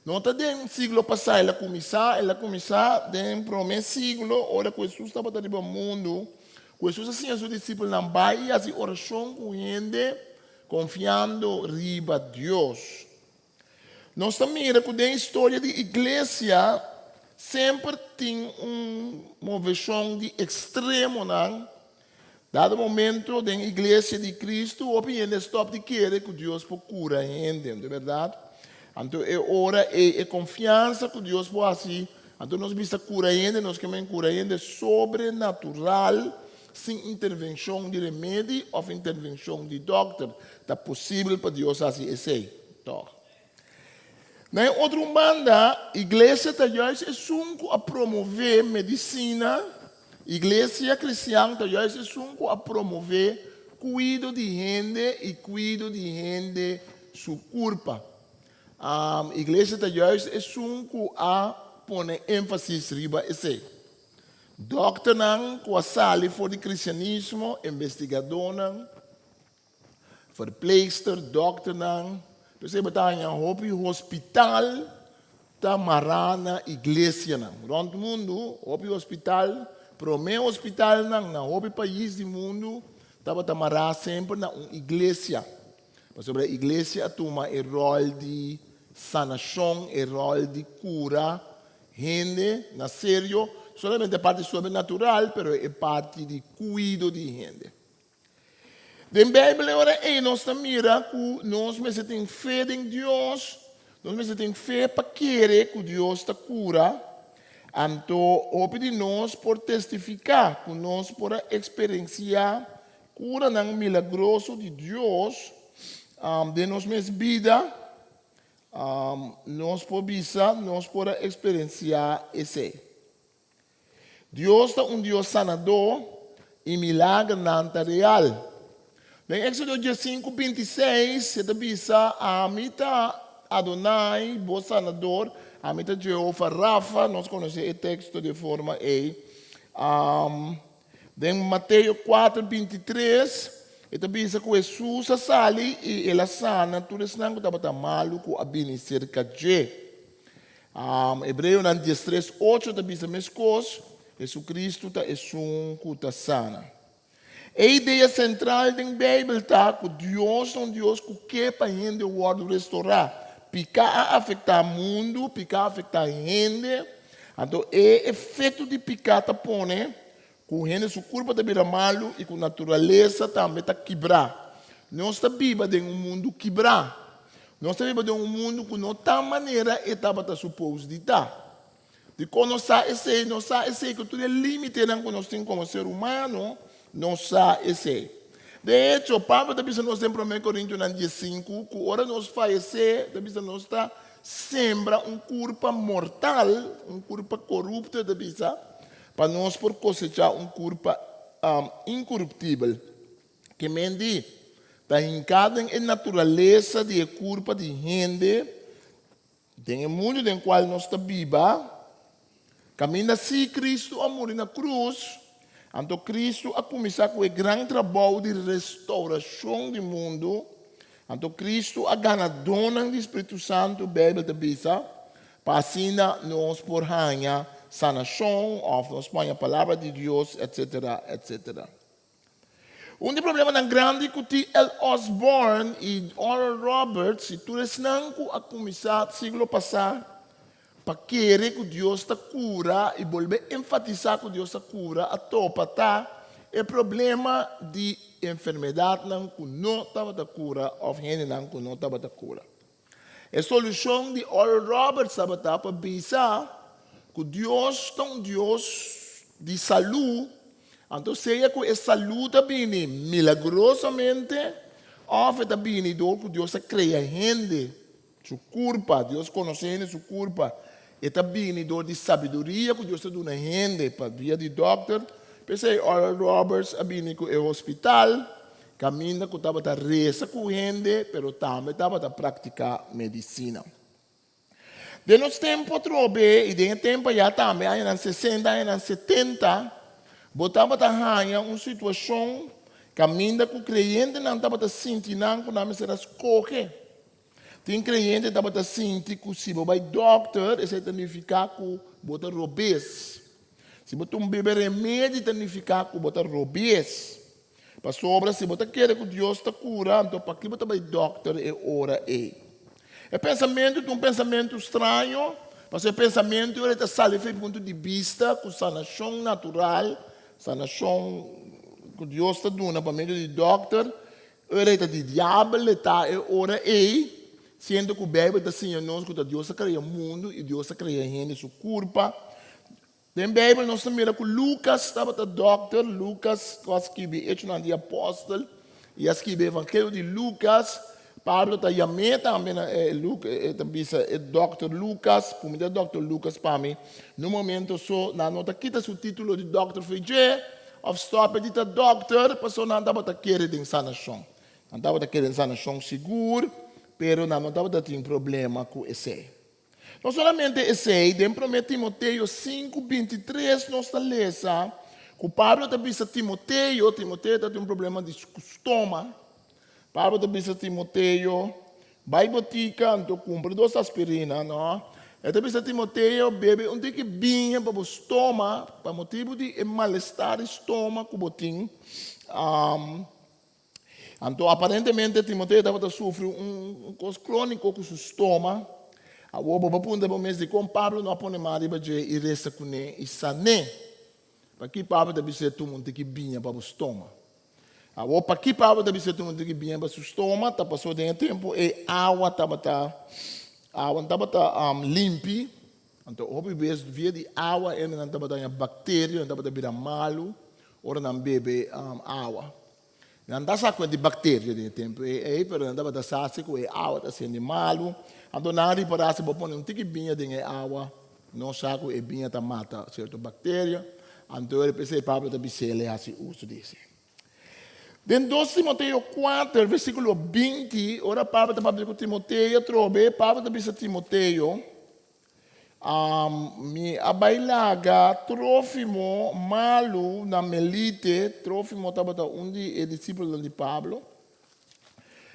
no ta den siglo pasá el a kuminsá, el a kuminsá den promé siglo ora ku Hesus tabata riba mundu, ku Hesus a siña su disipelnan bai i hasi orashon ku hende konfiando riba Dios. Nos ta mira ku den historia di iglesia semper tin un moveshon di ekstremonan. Dado momento den iglesia di Kristu hopi hende a stòp di kere ku Dios por kura hende, no ta bèrdat? Anto e ora ei e konfiansa ku Dios por hasi, anto nos bisa kura hende, nos ke men kura hende sobrenatural sin intervenshon di remedi òf intervenshon di dòkter. Ta posibel pa Dios hasi esei, tòg? Na e otro un banda, iglesia ta juist esun ku a promové medisina, iglesia kristian ta juist esun ku a promové kuido di hende i kuido di hende su kurpa. Iglesia ta juist esun ku a pone énfasis riba esei. Dòkternan ku a sali for di kristianismo, investigadónan, Verpleegster, dokternan, p'esei bo ta haña hopi hospital ta mará na iglesianan. Rònt mundu hopi hospital, promé hospitalnan na hopi pais di mundu tabata mará semper na un iglesia. Pasobra e iglesia a tuma e ròl di sanashon, e ròl di kura hende na serio, solamente e parti sobrenatural, pero e parti di kuido di hende. Den Bijbel e ora ei nos ta mira ku nos mester tin fe den Dios, nos mester tin fe pa kere ku Dios ta kura. Anto hopi di nos por testifiká ku nos por a eksperensiá kuranan milagroso di Dios den nos mes bida. Nos por bisa nos por a eksperensiá esei. Dios ta un Dios sanadó i milagernan ta real. Den Éxodo diesinku, bintiseis, e ta bisa, Ami ta Adonai, bo sanador, ami ta Jehova Rafa. Nos konosé e teksto di e forma ei. Den Mateo kuater, bintitres, e ta bisa ku Hesus a sali i el a sana tur esnan ku tabata malu ku a bini serka dje. Hebreonan diestres ocho ta bisa meskos, Hesukristu ta esun ku ta sana. E idea sentral den Beibel ta ku Dios ta un Dios ku ke pa hende wòrdu restorá. Piká a afektá mundu, piká a afektá hende, anto e efekto di piká ta pone ku hende su kurpa ta bira malu i ku naturalesa tambe ta kibrá. Nos ta biba den un mundu kibrá. Nos ta biba den un mundu ku no ta manera e tabata supos di ta. Dikon nos sa esei? Nos sa esei ku tur e límitenan ku nos tin komo ser humano, nos sa esei. De echo, Pablo ta bisa nos den Promé Korintionan diesinku ku ora nos fayesé, ta bisa nos ta sembra un kurpa mortal, un kurpa korupto, e ta bisa, pa nos por kosechá un kurpa inkoruptibel. Ke men di, ta hinká den e naturalesa di e kurpa di hende, den e mundu den kual nos ta biba, kaminda sí Kristu a muri na krus, anto Kristu a kuminsá ku e gran trabou di restourashon di mundu, anto Kristu a gana donnan di Spiritu Santu, Beibel ta bisa, pa asina nos por haña sanashon òf nos por haña palabra di Dios, etsetera, etsetera. Un di problemanan grandi ku TL. Osborn i Oral Roberts i tur esnan ku a kuminsá siglo pasá pa kere ku Dios ta kura i bolbe enfatisá ku Dios ta kura a topa ta e problema di enfermedatnan ku no tabata kura òf hendenan ku no tabata kura. E solushon di Oral Roberts tabata pa bisa ku Dios ta un Dios di salú, anto sea ku e salú ta bini milagrosamente òf e ta bini dor ku Dios a krea hende su kurpa, Dios konosé hende su kurpa, e ta bini dor di sabiduria ku Dios ta duna hende pa via di dòkter. P'esei Oral Roberts a bini ku e hospital. Kaminda ku tabata resa ku hende, pero tambe tabata praktiká medisina. Den nos tempu atrobe i den e tempu ayá tambe, añanan sesenta, añanan setenta, bo tabata haña un situashon kaminda ku kreyentenan tabata sinti nan ku nan mester a skohe. Tin kreyente tabata sinti ku si bo bai dòkter, esei ta nifiká ku bo ta robes. Si bo tuma bebe remedi ta nifiká ku bo ta robes. Pasobra si bo ta kere ku Dios ta kura, anto pakí bo ta bai dòkter e ora ei? E pensamentu ta un pensamentu straño, pasobra e pensamentu ei ta sali for e punto di bista ku sanashon natural, sanashon ku Dios ta duna pa medio di dòkter, ora ei ta di diabel e ta e ora ei, siendo ku Beibel ta siña nos ku ta Dios a krea mundu i Dios a krea hende su kurpa. Den Beibel nos ta mira ku Lukas tabata dòkter. Lukas ku a skibi Echonan di Apòstel i a skibi Evangelio di Lukas. Pablo ta yam'é tambe na e e ta bisa e dòkter Lukas, ku mi ta dòkter Lukas pa mi. Na un momento so nan no ta kita su título di dòkter fo'i dje òf stòp e di ta dòkter pasobra nan tabata kere den sanashon. Nan tabata kere den sanashon sigur, pero nan no tabata tin problema ku esei. No solamente esei, den Promé Timoteo sinku, 23 nos ta lesa ku Pablo ta bisa Timoteo, Timoteo ta tin un problema di stoma, Pablo ta bisa Timoteo, bai botika anto kumpra dos aspirina, no. E ta bisa Timoteo, bebe un tiki biña pa bo stoma, pa motibu di e malestar di stoma ku bo tin. Anto aparentemente Timoteo tabata sufri un kos króniko ku su stoma. Awor bo por puntra bo mes dikon Pablo no a pone man riba dje i resa kuné i san'é. Pakí Pablo ta bis'é tuma un tiki biña pa bo stoma? Awor pakí Pablo ta bis'é tuma un tiki biña pa su stoma? Ta pasobra den e tempu ei awa tabata awa no tabata limpi. Anto hopi bes via di awa hendenan tabata haña bakteria, nan tabata bira malu ora nan bebe awa. Nan ta sa ku e di bakteria den e tempu ei, pero nan tabata sa si ku e awa ta hasiendo malu. Anto nan a ripará si bo pone un tiki biña den e awa, no sa ku e biña ta mata sierto bakteria. Anto e p'esei Pablo ta bis'el e hasi uso di esei. Den dos Timoteo kuater, versíkulo 20, ora Pablo ta papia ku Timoteo atrobe, Pablo ta bisa Timoteo, Mi a bai laga Trófimo malu na Melite. Trófimo tabata un di e disipelnan di Pablo.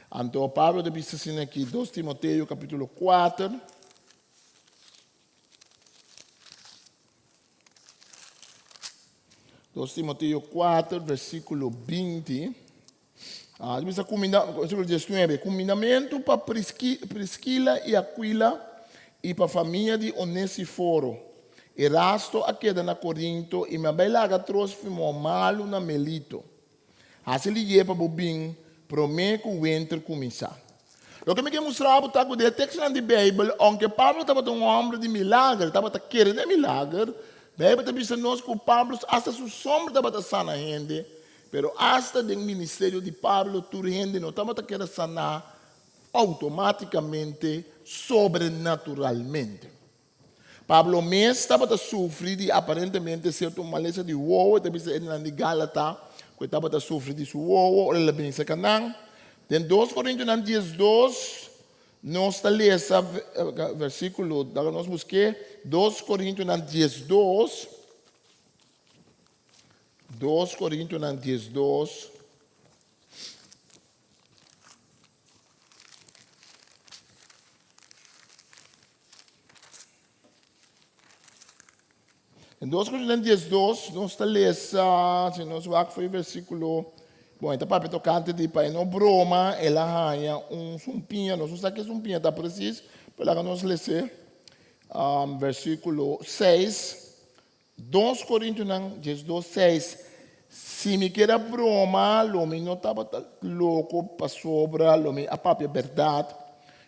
Anto Pablo ta bisa asina aki, dos Timoteo kapítulo kuater. Dos Timoteo kuater, versíkulo 20. Ah, bisa kuminda, versíkulo 19, Kumindamentu pa Priskila i Aquila i pa famia di Onesiforo. Erasto a keda na Korinto i mi a bai laga Trófimo malu na Melito. Hasi liye pa bo bin promé ku wenter kuminsá. Loke mi ke mustra bo ta ku den e tekstonan di Beibel, ounke Pablo tabata un hòmber di milager, tabata kere den milager, Beibel ta bisa nos ku Pablo asta su sombra tabata sana hende, pero asta den ministerio di Pablo tur hende no tabata keda saná outomátikamente, sobrenaturalmente. Pablo mes tabata sufri di aparentemente sierto malesa di wowo, e ta bisa e nan di Gálata ku e tabata sufri di su wowo ora el a bini serka nan. Den dos Korintionan 12 nos ta lesa versíkulo, laga nos busk'é, dos Korintionan 12, dos Korintionan 12. En 2 Korintianan 12 nos ta lesa, si nos wak for e versíkulo, bon, e ta papia tokante di pa e no broma, el a haña un sumpiña, nos no sa ke sumpiña ta presis, pero laga nos les'é. versíkulo 6. 2 Korintionan 12, 6. Si mi kier a broma, lo mi no tabata loko, pasobra lo mi a papia bèrdat.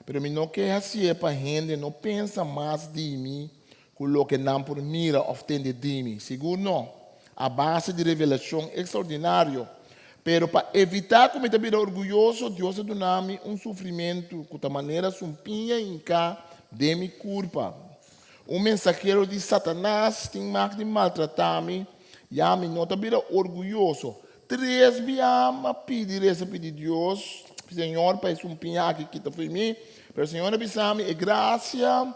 Pero mi no ke hasié pa hende no pensa mas di mi ku loke nan por mira òf tende di mi. Sigur no, a base di revelashon ekstraordinario. Pero pa evitá ku mi ta bira orguyoso, Dios a duna mi un sufrimentu ku ta manera sumpiña hinká den mi kurpa. Un mensahero di Satanas tin mag di maltratá mi, ya mi no ta bira orguyoso. Tres bia m'a pidi resa pidi Dios, Señor, pa e sumpiña aki kita fo'i mi. Pero Señor a bisa mi, E grasia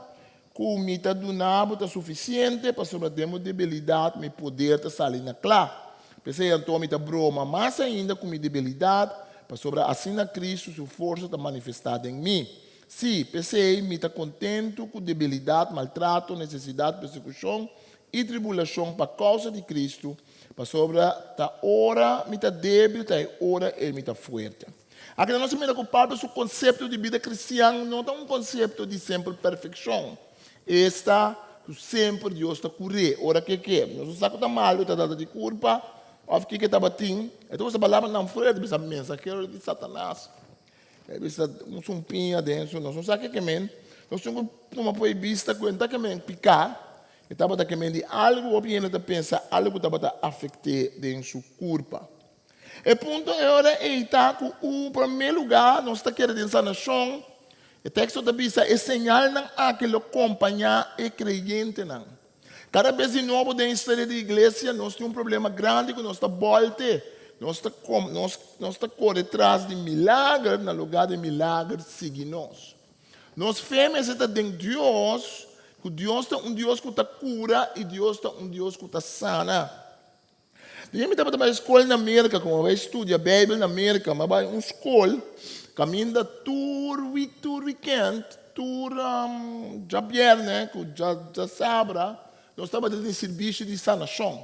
Ku mi ta duna bo ta sufisiente, pasobra den bo debilidat mi poder ta sali na kla. P'esei anto mi ta broma mas ainda ku mi debilidat, pasobra asina Kristu su forsa ta manifestá den mi. Sí, p'esei mi ta kontentu ku debilidat, maltrato, nesesidat, persekushon i tribulashon pa kousa di Kristu, pasobra ta ora mi ta débil ta e ora ei mi ta fuerte. Aki nos a mira ku Pablo su konsepto di bida kristian no ta un konsepto di semper perfekshon, esta ku semper Dios ta kur'é ora ku e ke. Nos no sa ku ta malu ta trata di kurpa òf kiko e tabatin. E ta usa palabranan fuerte, bisa mensahero di Satanas, e bisa un sumpiña den su. Nos no sa kiko e men. Nos tin ku tuma por e bista ku e no ta ke men piká, e tabata ke men di algu hopi hende ta pensa algu ku tabata afekt'é den su kurpa. E punto e ora ei ta ku un promé lugá nos ta kere den sanashon. E teksto ta bisa e señalnan aki lo kompañá e kreyentenan. Kada bes di nobo den historia di iglesia nos tin un problema grandi ku nos ta bòlte, nos ta nos nos ta kore tras di milager na lugá di milager sigui nos. Nos fe mester ta den Dios, ku Dios ta un Dios ku ta kura i Dios ta un Dios ku ta sana. Dia mi tabata bai skol na Merka, ku mi a bai studia Beibel na Merka, mi a bai un skol kaminda tur wik, tur wikènt, tur djabièrnè ku djasabra nos tabata tin sirbisio di sanashon.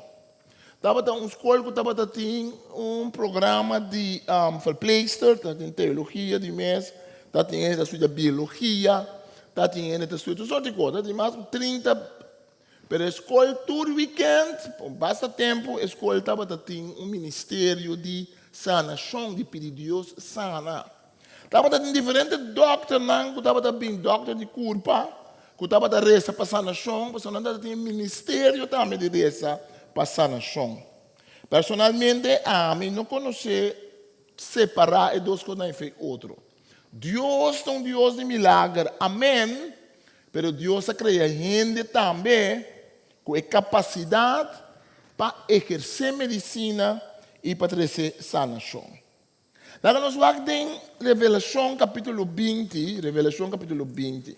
Tabata un skol ku tabata tin un programa di verpleegster, tabatin teologia di mes, tabatin hende ta studia biologia, tabatin hende ta studia tur sort di kos, tabatin mas ku 30. Pero e skol tur wikènt, pa basta tempu e skol tabata tin un ministerio di sanashon, di pidi Dios sana. Tabata tin diferente dòkternan ku tabata bin, dòkter di kurpa, ku tabata resa pa sanashon, pasobra nan tabata tin e ministerio tambe di resa pa sanashon. Personalmente ami no konosé separá e dos kosnan efe otro. Dios ta un Dios di milager, amen, pero Dios a krea hende tambe ku e kapasidat pa ehersé medisina i pa trese sanashon. Laga nos wak den Revelashon kapítulo 20, Revelashon kapítulo 20.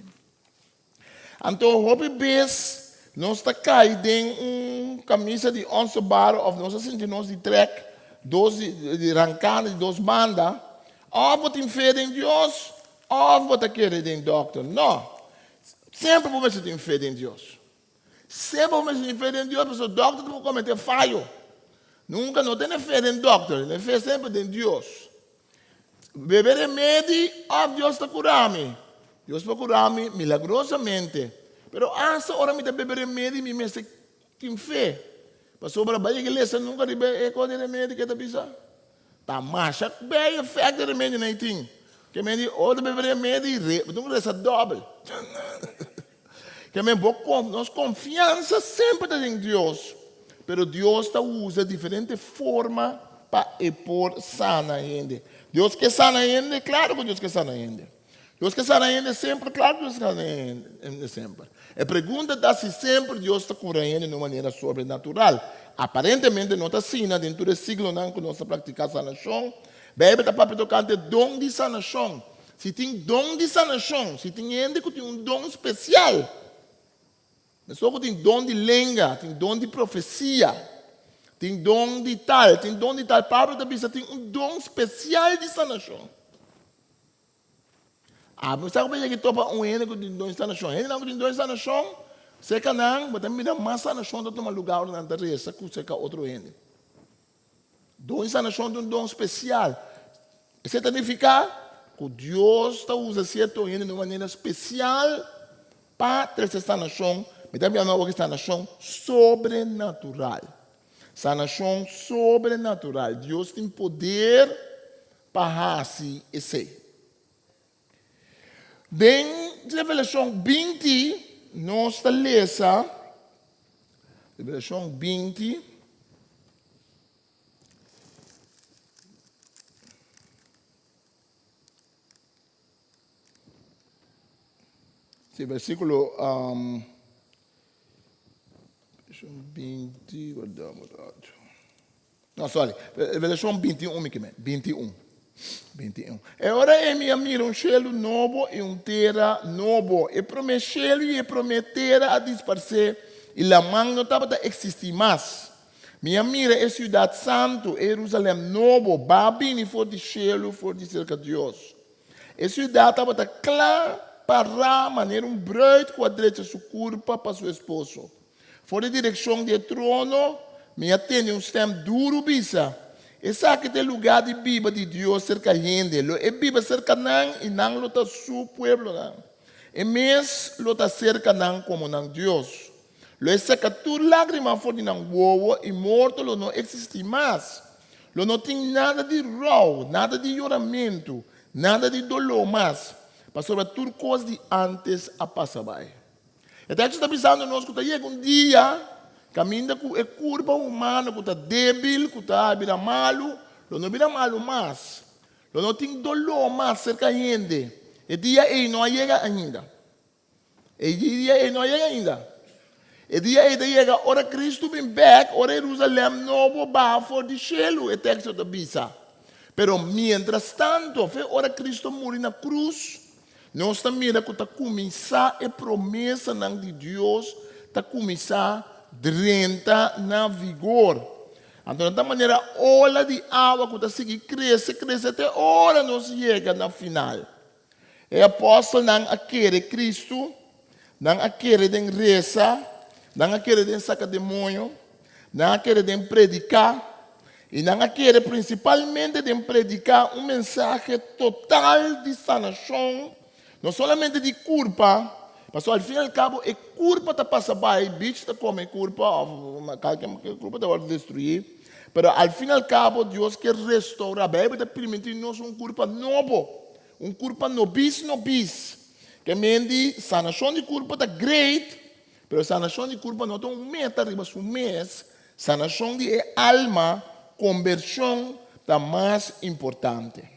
Anto hopi bes nos ta kai den un kamisa di onse bar of nos a sinti nos di trek dos di rankando di dos banda, of bo tin fe den Dios of bo ta kere den dokter. No, semper bo mester tin fe den Dios. Semper bo mester tin fe den Dios pasobra dokter ta por komete fayo. Nunka no tene fe den dokter, tene fe semper den Dios. Bebe remedi of Dios ta cura mi. Dios por cura mi milagrosamente. Pero hasta ora mi ta bebe remedi mi mester tin fe. Pasobra bai iglesia nunca riba e cos di remedi ke ta bisa. Ta masha bay effect e remedi nan tin. Ke men di ora ta bebe remedi re bo tin cu reza dobel. Ke men bo nos confiansa semper ta den Dios. Pero Dios ta usa diferente forma pa e por sana hende. Dios ke sana hende? Claro cu Dios ke sana hende. Dios ke sana hende semper? Claro cu Dios ke sana hende semper. E pregunta ta si semper Dios ta cura hende na un manera sobrenatural. Aparentemente no ta asina den tur e siglonan cu nos ta practica sanacion. Bijbel ta papia tocante don di sanacion. Si tin don di sanacion, si tin hende cu tin un don special, Mesun ku tin don di lenga, tin don di profesia, tin don di tal, tin don di tal. Pablo ta bisa tin un don spesial di sanashon. Abo sa ku bo yega topa un hende ku tin don di sanashon. Hendenan ku tin don di sanashon, serka nan bo ta mira mas sanashon ta tuma lugar ora nan ta resa ku serka otro hende. Don di sanashon ta un don spesial. Esei ta nifiká ku Dios ta usa sierto hende di un manera spesial. Pa trese sanashon, mi ta biba awor ki sanashon sobrenatural. Sanashon sobrenatural. Dios tin poder pa hasi esei. Den Revelashon 20 nos ta lesa, Revelashon 20, Sí, versículo um, 20, guarda un rato. No, sorry. Revelacion 21, mi kimen. 21. 21. E ora ei mi a mira un shelu nobo i un tera nobo. E promé shelu i e promé tera a disparsé i laman no tabata eksistí mas. Mi a mira e siudat santu, e Herusalèm nobo, ba bini for di shelu for di serka Dios. E siudat tabata kla pará manera un bruid ku a drecha su kurpa pa su esposo. For di direkshon di e trono mi a tende un stèm duru bisa, Esaki ta e lugá di biba di Dios serka hende. Lo e biba serka nan i nan lo ta su pueblonan. E mes lo ta serka nan komo nan Dios. Lo e seka tur lágrima for di nan wowo i morto lo no eksistí mas. Lo no tin nada di rou, nada di yoramentu, nada di doló mas, pasobra tur kos di ántes a pasa bai. E teksto ta bisando nos ku ta yega un dia kaminda ku e kurpa humano ku ta débil, ku ta bira malu, lo no bira malu mas. Lo no tin doló mas serka hende. E dia ei no a yega ainda. E dia ei no a yega ainda. E dia ei ta yega ora Kristu bin bèk, ora Herusalèm nobo baha for di shelu, e teksto ta bisa. Pero mientrastanto, fe ora Kristu a muri na krus, nos ta mira ku ta kuminsá e promesanan di Dios ta kuminsá drenta na vigor. Anto nan ta manera ola di awa ku ta sigui krese, krese te ora nos yega na final. E apòstelnan a kere Kristu, nan a kere den resa, nan a kere den saka demoño, nan a kere den prediká, i nan a kere prinsipalmente den prediká un mensahe total di sanashon, no solamente di kurpa, pasobra al fin i al kabo e kurpa ta pasa bai, bich ta kome e kurpa òf kalke kurpa ta wòrdu destruí, pero al fin i al kabo Dios ke restourá. Beibel ta primintí nos un kurpa nobo. Un kurpa nobis nobis. Ke men di sanashon di kurpa ta great, pero sanashon di kurpa no ta un meta riba su mes, sanashon di e alma, kombershon, ta mas importante.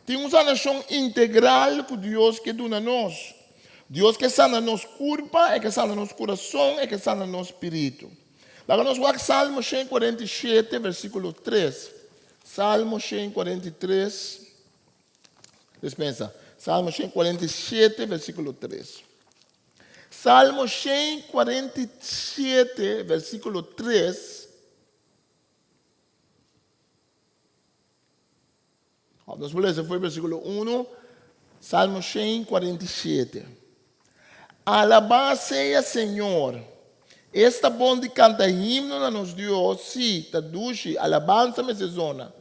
Tin un sanashon integral ku Dios ke duna nos. Dios ke sana nos kurpa, e ke sana nos kurason, e ke sana nos spiritu. Laga nos wak Salmo 147 versíkulo 3. Salmo 143. Dispensa. Salmo 147, versíkulo 3. Salmo 147, versíkulo 3. Nos por lesa for versíkulo 1, Salmo 147. Alabá sea Señor. Esta bon di kanta himno na nos Dios, sí, ta dushi, alabansa mester zona.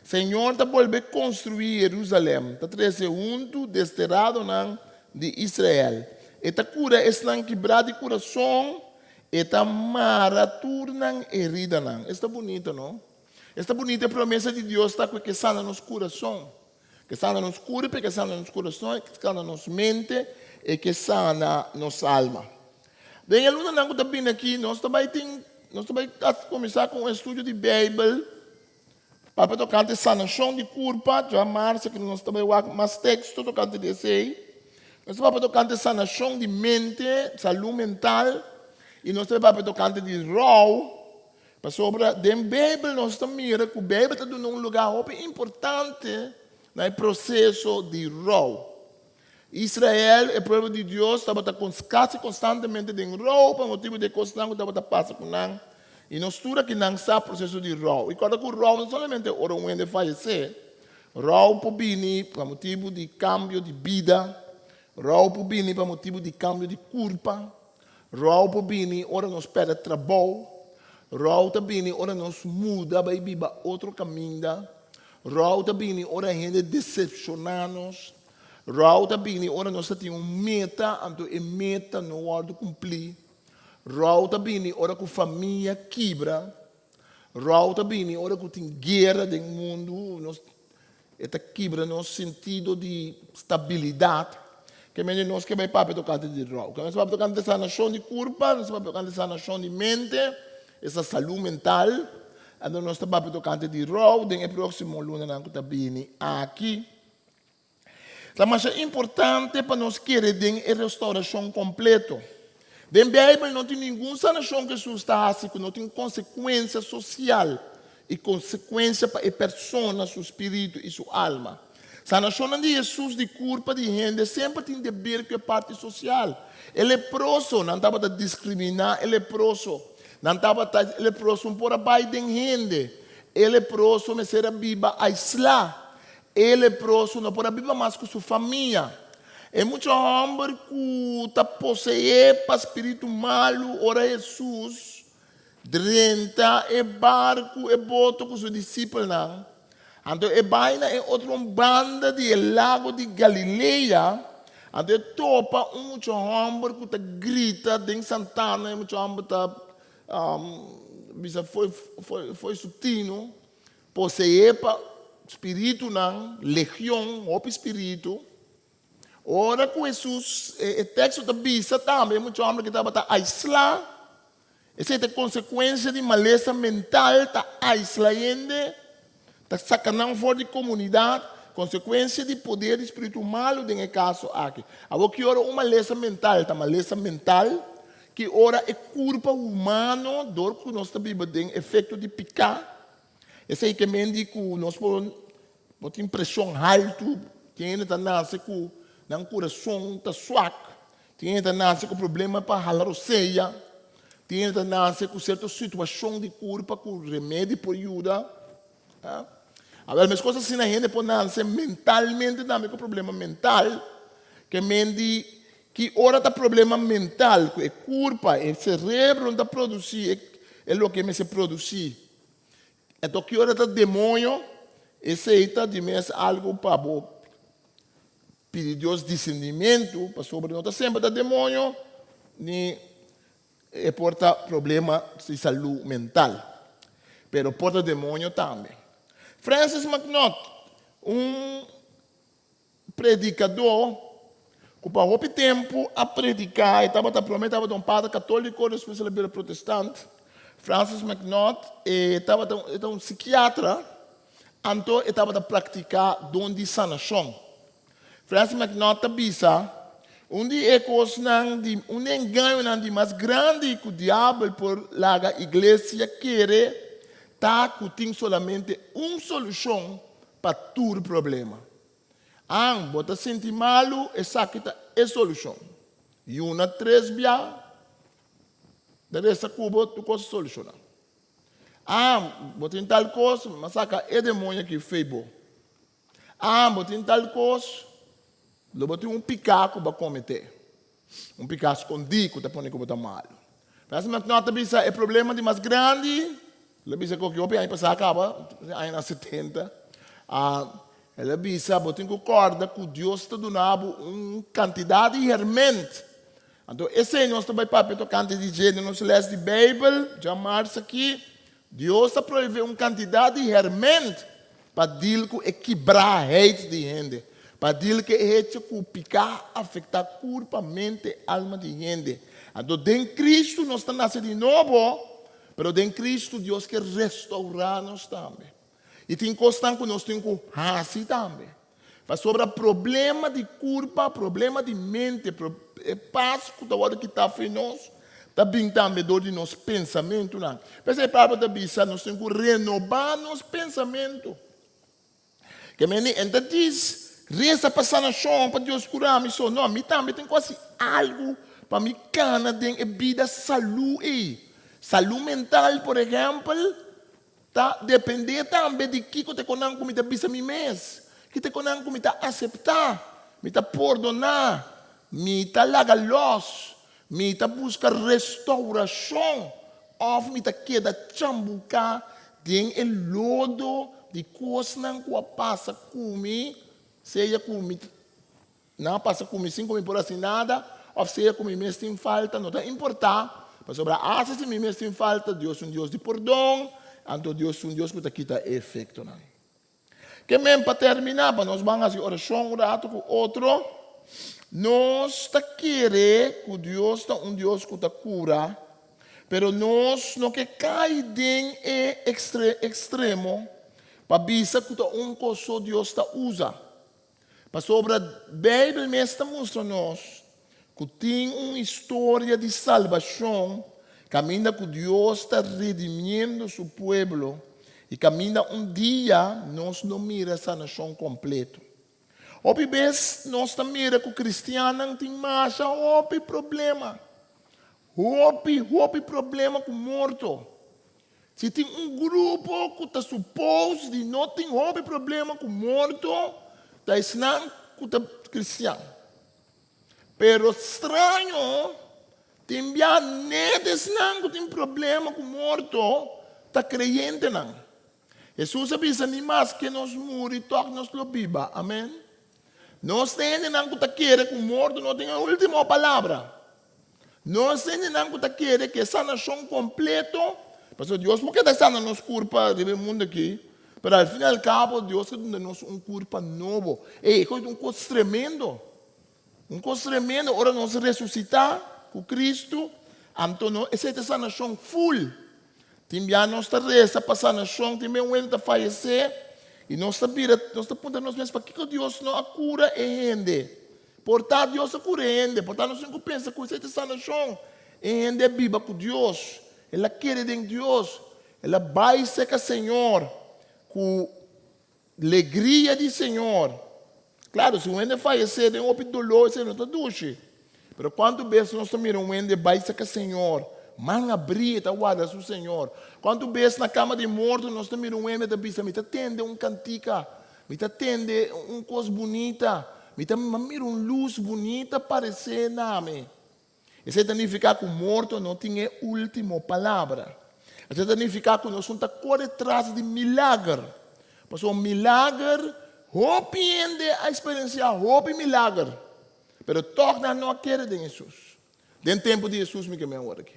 Señor ta bolbe konstruí Herusalèm, ta trese huntu desteradonan di Israel. E ta kura esnan kibrá di kurason, e ta mara tur nan heridanan. Esta bunito, no? Esta bunito e promesa di Dios ta ku e ke sana nos kurason. Ke sana nos kurp, e ke sana nos kurason, e ke sana nos mente, e ke sana nos alma. Den e lunanan ku ta bini aki, nos ta bai tin, nos ta bai kuminsá ku un estudio di Beibel papia tokante sanashon di kurpa. Dja marsa ku nos ta bai wak mas teksto tokante di esei. Nos ta papia tokante sanashon di mente, salú mental, i nos ta bai papia tokante di rou. Pasobra den Beibel nos ta mira ku Beibel ta duna un lugá hopi importante na e proseso di rou. Israel, e pueblo di Dios, tabata kasi konstantemente den rou pa motibu di e kosnan ku tabata pasa ku nan. I nos tur aki nan sa proseso di rou. I kòrda ku rou no solamente ora un hende fayesé. Rou por bini pa motibu di kambio di bida. Rou por bini pa motibu di kambio di kurpa. Rou por bini ora nos pèrdè trabou. Rou ta bini ora nos muda bai biba otro kaminda. Rou ta bini ora hende desepshoná nos. Rou ta bini ora nos ta tin un meta anto e meta no wòrdu kumplí. Rou ta bini ora ku famia kibra. Rou ta bini ora ku tin guera den mundu. Nos E ta kibra nos sentido di stabilidat. Ke mende nos ke bai papia tokante di rou. Ke nos papia tokante sanashon di kurpa, nos papia tokante sanashon di mente, esta salú mental. Anto nos ta papia tokante di rou den e próksimo lunanan ku ta bini aki. Ta masha importante pa nos kere den e restaurashon kompleto. Den Beibel no tin ningun sanashon ku Hesus ta hasi ku no tin konsekuensia sosial i konsekuensia pa e persona, su spiritu i su alma. Sanashonnan di Hesus di kurpa di hende semper tin deber ku e parti sosial. E leproso, nan tabata diskriminá e leproso. Nan tabata, e leproso no por a bai den hende. E leproso mester a biba aislá. E leproso no por a biba mas ku su famia. E mucha hòmber ku ta poseé pa spiritu malu ora Hesus drenta e barku, e boto ku su disipelnan, anto e bai na e otro un banda di e lago di Galilea, anto e topa un mucha hòmber ku ta grita den santana, e mucha hòmber ta bisa foi foi su tino. Poseé pa spiritunan, legion, hopi spiritu. Ora ku Hesus, e teksto ta bisa tambe, e mucha hòmber ku tabata aislá, esei ta e konsekuensia di malesa mental, ta aisla hende, ta saka nan for di komunidat, konsekuensia di poder di spiritu malu den e kaso aki. Awor ki ora un malesa mental ta malesa mental? Ki ora e kurpa humano, dor ku nos ta biba den efekto di piká, esei ke men di ku nos por por tin preshon haltu, tin hende ta nase ku nan kurason ta swak, tin hende ta nase ku problema pa hala rosea, tin hende ta nase ku sierto situashon di kurpa ku remedi por yuda. Awel, meskos asina hende por nase mentalmente tambe ku problema mental, ke men di ki ora ta problema mental ku e kurpa, e serebro no ta produsí e loke e mester produsí. Enton ki ora ta demoño, esei ta di mes algu pa bo pidi Dios disernimentu, pasobra no ta semper ta demoño ni E por ta problema di salú mental, pero por ta demoño tambe. Francis MacNaught, un predikadó ku pa hopi tempu a prediká, e tabata promé tabata un pader katóliko, despues el a bira protestant. Francis MacNaught e tabata e ta un sikiatra, anto e tabata praktiká don di sanashon. Francis McNaught ta bisa, Un di e kosnan di un di e engañonan di mas grandi ku diabel por laga iglesia kere ta ku tin solamente un solushon pa tur problema. An, bo ta sinti malu, esaki ta e solushon. Yuna tres bia, ta resta ku bo tur kos a solushoná. An, bo tin tal kos, mi a saka e demoño aki fei bo. Ah, bo tin tal kos, lo bo tin un piká ku bo a kometé, un piká skondí ku ta pone ku bo ta malu. Pastor McNaught ta bisa e problema di mas grandi, el a bisa koki hopi aña pasá kaba, añanan setenta, el a bisa bo tin ku kòrda ku Dios ta duna bo un kantidat di hèrmènt. Anto esei nos ta bai papia tokante di dje den nos lès di Beibel djamars aki. Dios ta prohibí un kantidat di hèrmènt pa dil ku e kibraheid di hende, pa dil ku e hecho ku piká afektá kurpa, mente, alma di hende. Anto den Kristu nos ta nase di nobo, pero den Kristu Dios ke restourá nos tambe. I tin kosnan ku nos tin ku hasi tambe. Pasobra problema di kurpa, problema di mente, e pas ku ta wòrdu kitá for di nos, ta bin tambe dor di nos pensamentunan. P'esei Pablo ta bisa nos tin ku renobá nos pensamentu. Ke mende e no ta djis resa pa sanashon, pa Dios kura mi so. No, mi tambe tin ku hasi algu pa mi kana den e bida salú ei. Salú mental, por ehèmpel, Ta dependé tambe di kiko ta e konan ku mi ta bisa mi mes, ki ta e konan ku mi ta aseptá, mi ta pordoná, mi ta laga lòs, mi ta buska restourashon òf mi ta keda chambuká den e lodo di kosnan ku a pasa ku mi, sea ku mi. Nan a pasa ku mi sin ku mi por hasi nada, òf sea ku mi mes tin falta, no ta importá, pasobra asta si mi mes tin falta, Dios un Dios di pordon, anto Dios un Dios ku ta kita e efektonan. Ke men pa terminá, pa nos ban hasi orashon un ratu ku otro, nos ta kere ku Dios ta un Dios ku ta kura, pero nos no ke kai den e ekstremo pa bisa ku ta un kos so Dios ta usa. Pasobra Beibel mes ta mustra nos ku tin un historia di salbashon kaminda ku Dios ta redimiendo su pueblo i kaminda un dia nos lo mira sanashon kompleto. Hopi bes nos ta mira ku kristiannan tin masha hopi problema, hopi, hopi problema ku morto. Si tin un grupo ku ta supos di no tin hopi problema ku morto, ta esnan ku ta kristian. Pero straño, tin bia net esnan ku tin problema ku morto ta kreyentenan. Hesus a bisa, Ni maske nos muri, tòg nos lo biba. Amen. Nos ta hendenan ku ta kere ku morto no tin e último palabra. Nos hendenan ku ta kere ku e sanashon kompleto, pasobra Dios por keda sana nos kurpa riba e mundu aki, pero al fin i al kabo Dios ta duna nos un kurpa nobo. Ey, e kos ta un kos tremendo. Un kos tremendo ora nos resusitá ku Kristu, anto no, esei ta sanashon ful. Tin bia nos ta resa pa sanashon, tin bia un hende ta fayesé i nos ta bira, nos ta puntra nos mes pakiko Dios no a kura e hende. Por ta Dios a kura e hende, por ta nos tin ku pensa ku esei ta sanashon. E hende a biba ku Dios, el a kere den Dios, el a bai serka Señor ku legria di Señor. Klaro, si un hende fayesé den hopi doló esei no ta dushi. Pero kuantu bes nos ta mira un hende bai serka Señor, man abrí e ta warda su Señor. Kuantu bes na kama di morto nos ta mira un hende ta bisa, mi ta tende un kantika, Mi ta tende un kos bunita. Mi ta mira un lus bunita paresé na mi. Esei ta nifiká ku morto no tin e último palabra. Esei ta nifiká ku nos no ta kore tras di milager. Pasobra milager, hopi hende a eksperensiá hopi milager, pero tòg nan no a kere den Hesus. Den tempu di Hesus mi ke men awor aki.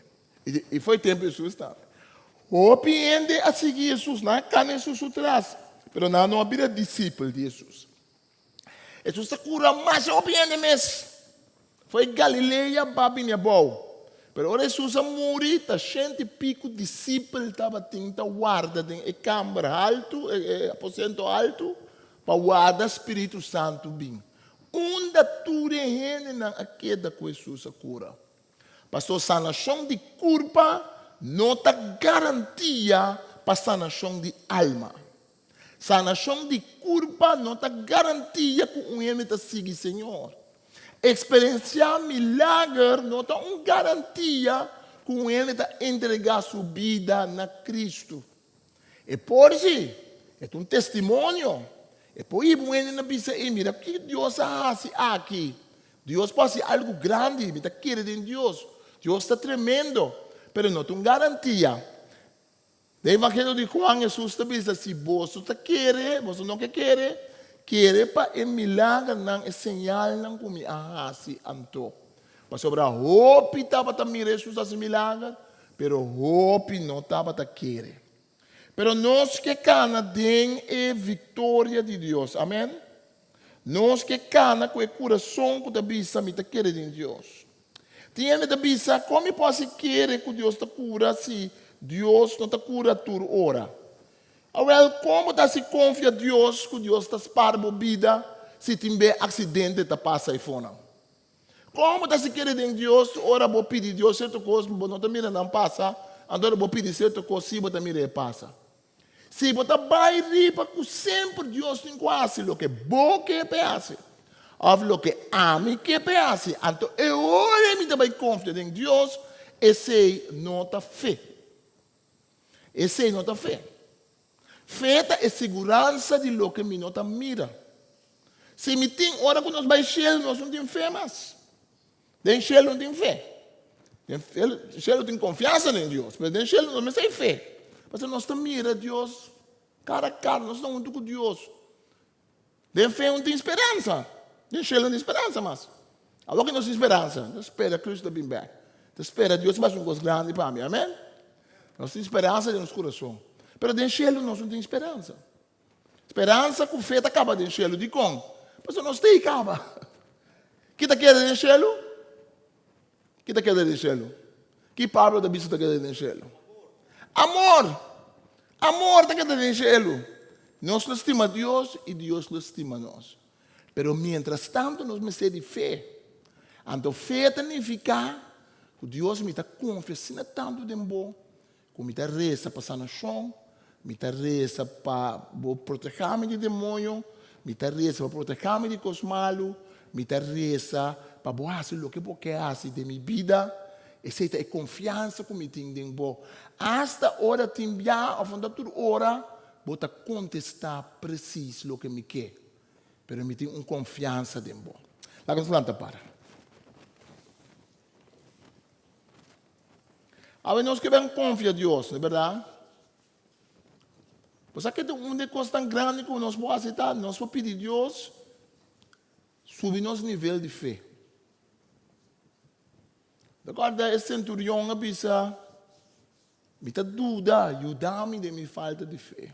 I foi tempu Hesus tambe. Hopi hende a sigui Hesus, nan a kana Hesus su tras, pero nan no a bira disipel di Hesus. Hesus a kura masha hopi hende mes. Foi Galilea ba bini abou. Pero ora Hesus a muri, ta shenti piku disipel tabatin ta warda den e kamber haltu, e aposento haltu, pa warda Spiritu Santu bin. Unda tur e hendenan a keda ku Hesus a kura? Paso sanashon di kurpa no ta garantia pa sanashon di alma. Sanashon di kurpa no ta garantia ku un hende ta sigui Señor. Eksperensiá milager no ta un garantia ku un hende ta entregá su bida na Kristu. E por si, e ta un testimonio. E por hiba un hende na bisa, Ey, mira ki Dios a hasi aki. Dios por hasi algu grandi, mi ta kere den Dios. Dios ta tremendo. Pero no ta un garantia. Den Evangelio di Juan, Hesus ta bisa, si boso ta kere, boso no ke kere, kere pa e milagernan, e señalnan ku mi a hasi anto. Pasobra hopi tabata mira Hesus hasi milager, pero hopi no tabata kere. Pero nos ke kana den e viktoria di Dios. Amen. Nos ke kana ku e kurason ku ta bisa, Mi ta kere den Dios. Tin hende ta bisa, Kon mi por hasi kere ku Dios ta kura si Dios no ta kura tur ora? Awel, kon bo ta hasi konfia Dios ku Dios ta spar bo bida si tin be aksidente ta pasa eifonan? Kon bo ta si kere den Dios ora bo pidi Dios sierto kos bo no ta mira nan pasa, anto ora bo pidi sierto kos si bo ta mira e pasa? Si bo ta bai riba ku semper Dios tin ku hasi loke bo ke pa e hasi òf loke ami ke pa e hasi, anto e ora mi ta bai konfia den Dios, esei no ta fe. Esei no ta fe. Fe ta e siguransa di loke mi no ta mira. Si mi tin, ora ku nos bai shelu nos no tin fe mas. Den shelu no tin fe. Den shelu tin konfiansa den Dios, pero den shelu no mester fe. Pasobra nos ta mira Dios kara a kara, nos ta huntu ku Dios. Den fe un tin speransa. Den shelu no tin speransa mas. Awor ki nos tin speransa, nos ta spera Cristo ta bin bek. Ta spera Dios ta basi un kos grandi pa mi. Amen. Nos tin speransa den nos kurason. Pero den shelu nos no tin speransa. Speransa ku fe ta kaba den shelu. Dikon? Pasobra nos ta ei kaba. Ki ta keda den shelu? Ki ta keda den shelu? Ki Pablo ta bisa ta keda den shelu? Amor! Amor ta keda den shelu. Nos lo stima Dios i Dios lo stima nos. Pero mientras tanto nos mester di fe. Anto fe ta nifiká ku Dios mi ta konfia asina tantu den bo Ku mi ta resa pa sanashon, mi ta resa pa bo protehá mi di demoño, mi ta resa pa protehá mi di kos malu, mi ta resa pa bo hasi loke bo ke hasi den mi bida. Esei ta e konfiansa ku mi tin den bo. Asta ora tin bia òf no ta tur ora, bo ta kontestá presis loke mi ke. Pero mi tin un konfiansa den bo. Laga nos lanta para. Awe nos ke ben konfia Dios, no e bèrdat? Bo sa ke ta un di e kosnan grandi ku nos por hasi ta nos por pidi Dios subi nos nivel di fe. Ta kòrda e senturion a bisa, Mi ta duda, yuda mi den mi falta di fe.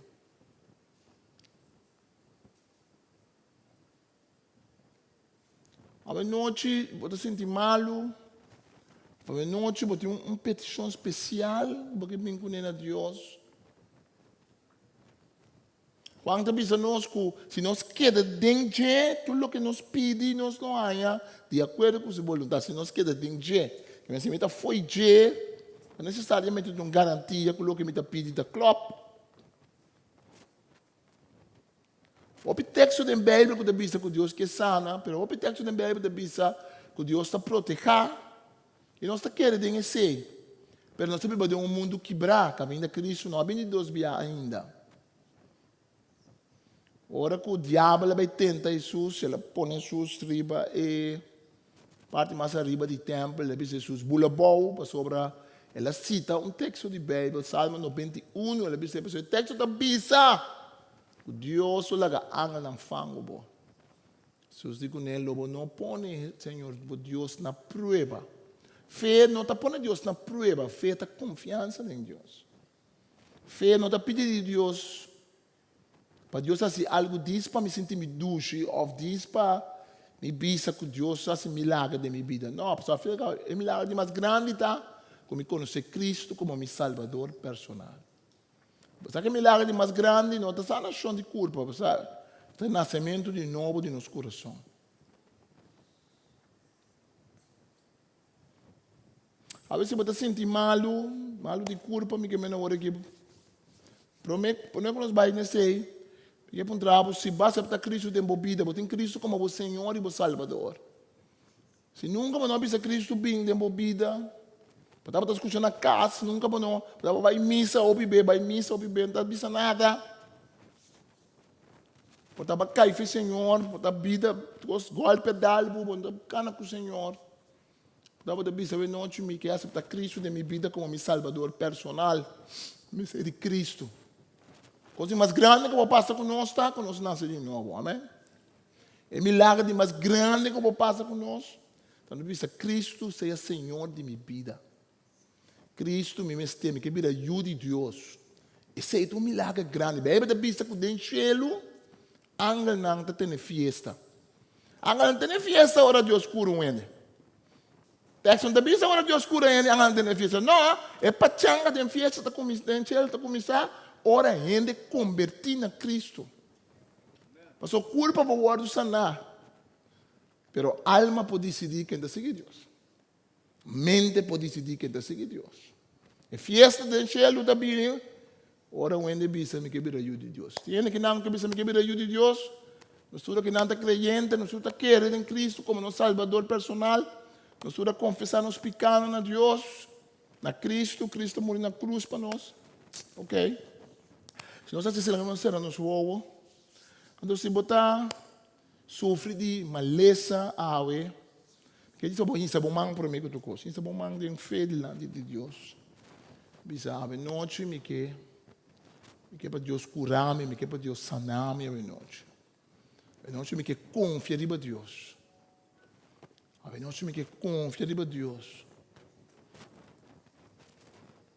Awenochi bo ta sinti malu, of awenochi bo tin un petishon spesial ku bo ke bin kuné na Dios. Juan ta bisa nos ku si nos keda den dje, tur loke nos pidi nos lo haña di akuerdo ku su boluntat, si nos keda den dje. Kimen si mi ta fo'i dje, no nesesariamente tin un garantia ku loke mi ta pidi ta klòp. Hopi teksto den Beibel ku ta bisa ku Dios ke sana, pero hopi teksto den Beibel ta bisa ku Dios ta protehá, i nos ta kere den esei. Pero nos ta biba den un mundu kibrá, kaminda Kristu no a bini dos bia ainda. Ora ku diabel a bai tenta Hesus, el a pone Hesus riba e parti mas ariba di tèmpel, el a bisa Hesus, Bula bou, pasobra el a sita un teksto di Beibel, Salmo 91, el a bisa, pasobra e teksto ta bisa Ku Dios lo laga angelnan fangu bo. Jesús di kuné, Lo bo no pone Señor bo Dios na prueba. Fe no ta pone Dios na prueba, fe ta konfiansa den Dios. Fe no ta pidi di Dios pa Dios hasi algu dis pa mi sinti mi dushi òf dis pa mi bisa ku Dios hasi milager den mi bida. No, pasobra fe e milager di mas grandi ta ku mi konosé Cristo komo mi Salbador personal. Bo sa ku e milager di mas grandi no ta sanashon di kurpa, bo sa, ta e nasementu di nobo di nos kurason. A bes si bo ta sinti malu, malu di kurpa, mi ke mena ora ki prome, prome ku nos bai nesei, mi ke puntra bo si bo a asepta Kristu den bo bida, bo tin Kristu komo bo Señor i bo Salbador. Si nunka bo no a bisa Kristu bin den bo bida, bo tabata skucha na kas, nunka bo no, bo tabata bai misa hopi be, bai misa hopi be, no ta bisa nada. Bo tabata kai fe Señor, bo ta bida, kos golpe a dal bo, bo no ta kana ku Señor. Bo tabata bisa awe nochi, mi ke asepta Kristu den mi bida komo mi Salbador personal. Mi mester di Kristu. Kos di mas grandi ku bo pasa ku nos ta ku nos nase di nobo. Amen. E milager di mas grandi ku bo pasa ku nos ta no bisa Kristu sea Señor di mi bida. Kristu mi mester, mi ke bira yu di Dios. Esei ta un milager grandi. Beibel ta bisa ku den shelu angelnan ta tene fiesta. Angelnan tene fiesta ora Dios kura un hende. Teksto no ta bisa ora Dios kura hende angelnan tene fiesta. No, e pachanga den fiesta ta kuminsá, den shelu ta kuminsá ora hende kombertí na Kristu. Pasobra kurpa por wòrdu saná, pero alma por disidí ken ta sigui Dios. Mente por disidí ken ta sigui Dios. E fiesta den shelu ta bini ora un hende bisa mi ke bira yu di Dios. Tin hende kinan ku bisa mi ke bira yu di Dios, nos tur kinan ta kreyente, nos tur ta kere den Kristu komo nos Salbador personal, nos tur a konfesá nos pikánan na Dios. Na Cristo, Cristo a muri na cruz pa nos. Ok. Si nos haci esei, nos cera nos wowo. Anto si bo ta sufri di malesa awe, ke disa bo hinsa bo man prome ku tur kos. Hinsa bo man den fe dilanti di Dios. Bisa awe nochi mi ke, mi ke pa Dios kura mi, mi ke pa Dios sana mi awe nochi. Anochi mi ke konfia riba Dios. Anochi mi ke konfia riba Dios.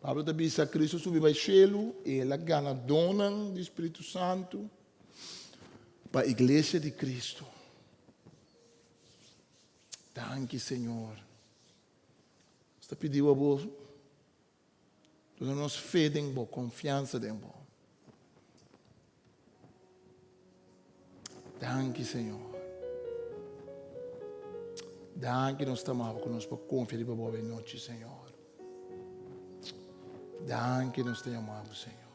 Pablo ta bisa Cristo subi bai shelu i el a gana donnan di Spiritu Santu pa iglesia di Cristo. Danki Señor. Nos ta pidi bo Duna nos fe den bo, konfiansa den bo. Danki, Señor. Danki nos ta amabo ku nos por konfia riba bo awe nochi, Señor. Danki nos ta yama bo, Señor.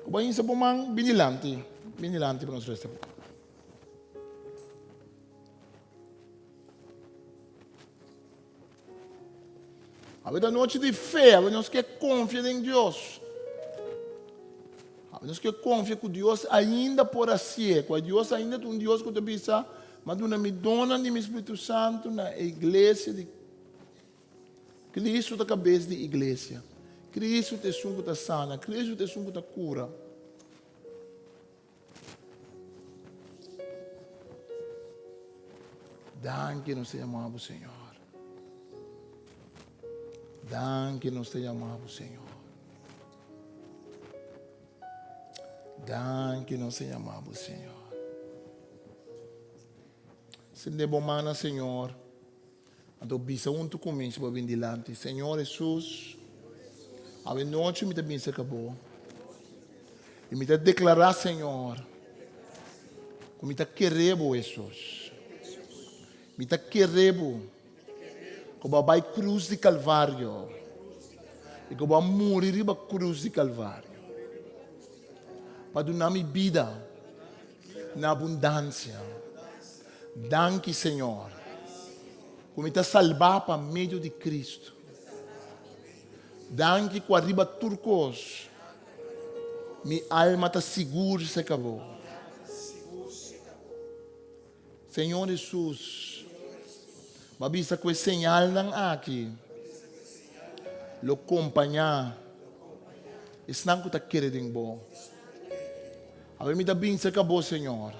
Ku bo insa bo man, bin dilanti. Bin dilanti pa nos resta. Awe ta nochi di fe, awe nos ke konfia den Dios. Awe nos ke konfia ku Dios ainda por hasié, ku Dios ainda ta un Dios ku ta bisa, M'a duna mi donnan di mi Spiritu Santu na e iglesia di Kristu ta kabes di iglesia. Kristu ta esun ku ta sana, Kristu ta esun ku ta kura. Danki nos ta yama bo Señor. Danki nos ta yama bo Señor. Danki nos ta yama bo Señor. Sende bo mana Señor. Anto bisa huntu ku mi si bo bin dilanti. Señor Hesus, awe nochi mi ta bin serka bo. I mi ta deklará, Señor, ku mi ta kere bo, Hesus. Mi ta kere bo, ku bo a bai krus di Kalvario i ku bo a muri riba krus di Kalvario pa duna mi bida na abundansia. Danki, Señor, ku mi ta salbá pa medio di Kristu. Danki ku ariba tur kos mi alma ta sigur serka Bo. Señor Hesus, Bo a bisa ku e señalnan aki lo kompañá esnan ku ta kere den Bo. Awe mi ta bin serka Bo, Señor,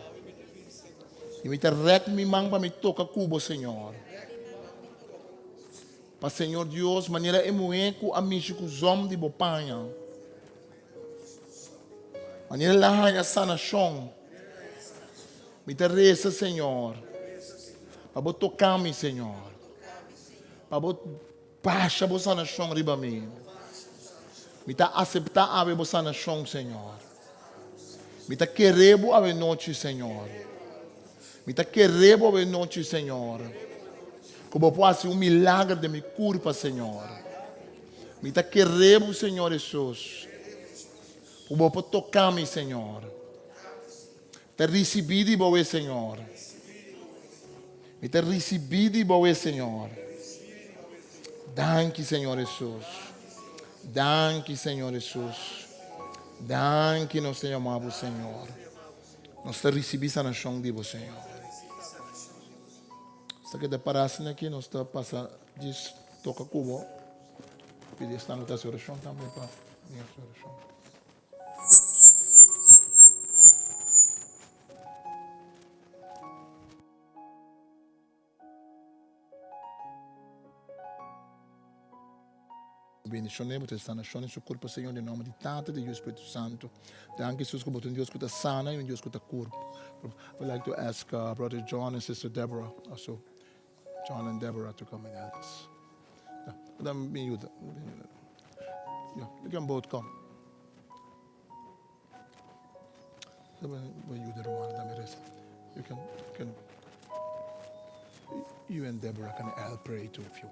i mi ta rèk mi man pa mi toka ku Bo, Señor. Pa Señor Dios, manera e muhé ku a mishi ku zòm di bo paña, manera el a haña sanashon, mi ta resa, Señor, pa bo toka mi, Señor, pa bo basha bo sanashon riba mi. Mi ta aseptá awe bo sanashon, Señor. Mi ta kere bo awe nochi, Señor. Mi ta kere bo awe nochi, Señor, ku bo por hasi un milager den mi kurpa, Señor. Mi ta kere bo, Señor Hesus, ku bo por toka mi, Señor. Ta risibí di bo, Señor. Mi ta risibí di bo, Señor. Danki, Señor Hesus. Danki, Señor Hesus. Danki, nos ta yama bo, Señor. Nos ta risibí sanashon di bo, Señor. Nos ta keda pará asina aki, nos ta pasa djis toka ku bo. Pidi esnan ku ta hasi orashon tambe pa bin hasi orashon. Bendicione bo ta sanashon den su kurpo Señor den nomber di Tata di Yu Spiritu Santo. Danki Jesus ku bo ta un Dios ku ta sana i un Dios ku ta kur. I would like to ask uh, Brother John and Sister Deborah also John and Deborah to come and help us. Yeah, dan mi yuda. Yeah, you can both come. You can, can, you and Deborah can help pray too if you.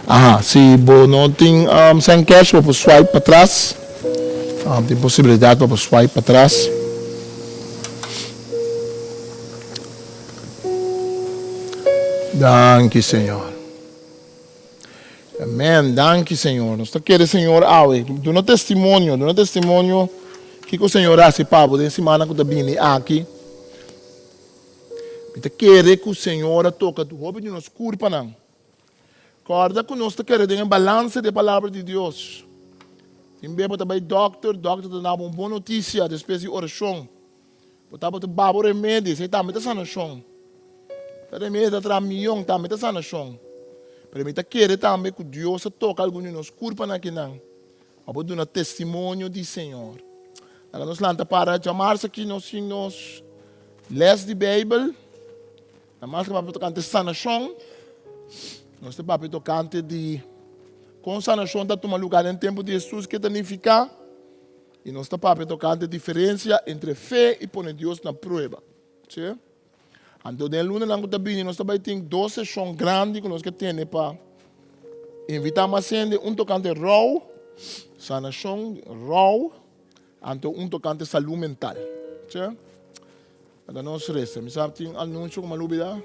Aha, si bo no tin sèn kèsh bo por swipe patras. Tin posibilidat pa bo swipe patras. Danki Señor. Amen, danki Señor. Nos ta kere Señor awe. Duna testimonio, duna testimonio kiko Señor a hasi pa bo den simana ku ta bini aki. Mi ta kere ku Señor a toka hopi di nos kurpanan. Kòrda ku nos ta kere den e balansa di e Palabra di Dios. Tin bes bo ta bai dòkter, dòkter ta duna bo un bon notisia despues di orashon. Bo tabata babo remedi, esei tambe ta sanashon. Ta remedi ta traha mion, tambe ta sanashon. Pero mi ta kere tambe ku Dios a toka algun di nos kurpanan akinan pa bo duna testimonio di Señor. Laga nos lanta para djamars aki nos tin nos les di Beibel. Na mas ke papia tokante sanashon, nos ta papia tokante di kon sanashon ta tuma lugá den tempu di Hesus, ke ta nifiká, i nos ta papia tokante diferensia entre fe i pone Dios na prueba. Sí? Anto den lunanan ku ta bini nos ta bai tin dos seshon grandi ku nos ke tene pa invitá mas hende, un tokante rou, sanashon, rou, anto un tokante salú mental. Sí? Laga nos resa. Mi sa tin anuncio ku mi a lubida.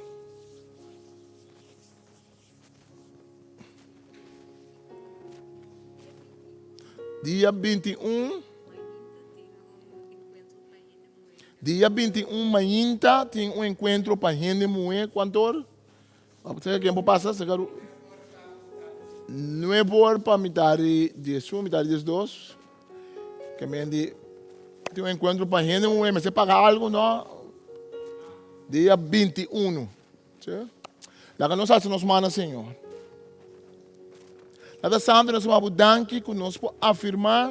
Dia 21. Dia 21 mainta tin un enkuentro pa hende muhé kuantu or? Seka ken por pasa? Seka nuebe or pa mitad di diesun, mitad di diesdos. Ke men di tin un enkuentro pa hende muhé, mester paga algu no? Dia 21. Sí. Laga nos hasi nos man na Señor. Tata Santu, nos ta danki ku nos por afirmá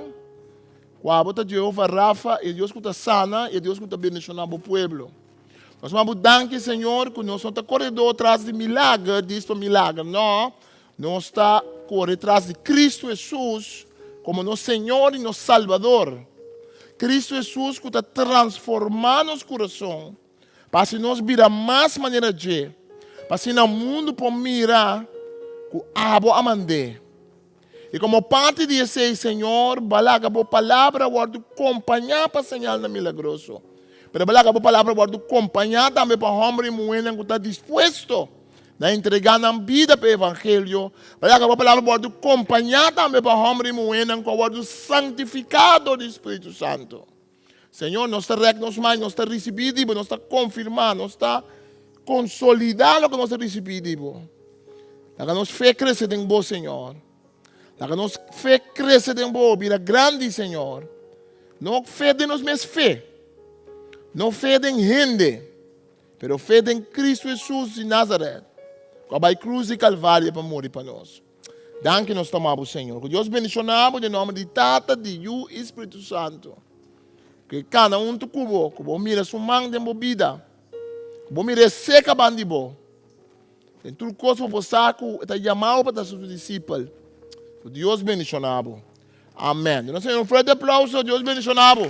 ku abo ta Jehová Rafa, e Dios ku ta sana, e Dios ku ta bendishoná bo pueblo. Nos ta danki, Señor, ku nos no ta koredó tras di milager, dis pa milager. No, nos ta kore tras di Kristu Hesus komo nos Señor i nos Salbador. Kristu Hesus ku ta transformá nos kurason Pa asina nos bira mas manera dje, pa asina mundu por mira ku abo a mand'é. I komo parti di esei, Señor, bo a laga bo palabra wòrdu kompañá pa señalnan milagroso. Pero bo a laga bo palabra wòrdu kompañá tambe pa hòmber i muhénan ku ta dispuesto na entregá nan bida pa e evangelio. Bo a laga bo palabra wòrdu kompañá tambe pa hòmber i muhénan ku a wòrdu santifiká dor di Spiritu Santu. Señor, nos ta rèk nos man, nos ta risibí di bo, nos ta konfirmá, nos ta konsolidá loke nos a risibí di bo. Laga nos fe krese den bo, Señor. Laga nos fe krese den bo, bira grandi, Señor. No fe den nos mes fe, no fe den hende, pero fe den Cristo Hesus di Nazaret, ku a bai krus di Kalvario pa muri pa nos. Danki nos ta ama bo Señor. Ku Dios bendiciona bo den nomber di Tata, di Yu i Spiritu Santo. Ku e kana huntu ku bo, ku bo mira su man den bo bida. Ku bo mira e seka ban di bo. Den tur kos bo por sa ku e ta yama bo pa ta su disipel. Ku Dios bendiciona bo. Amen. Duna Señor un fuerte aplauso. Dios bendiciona bo.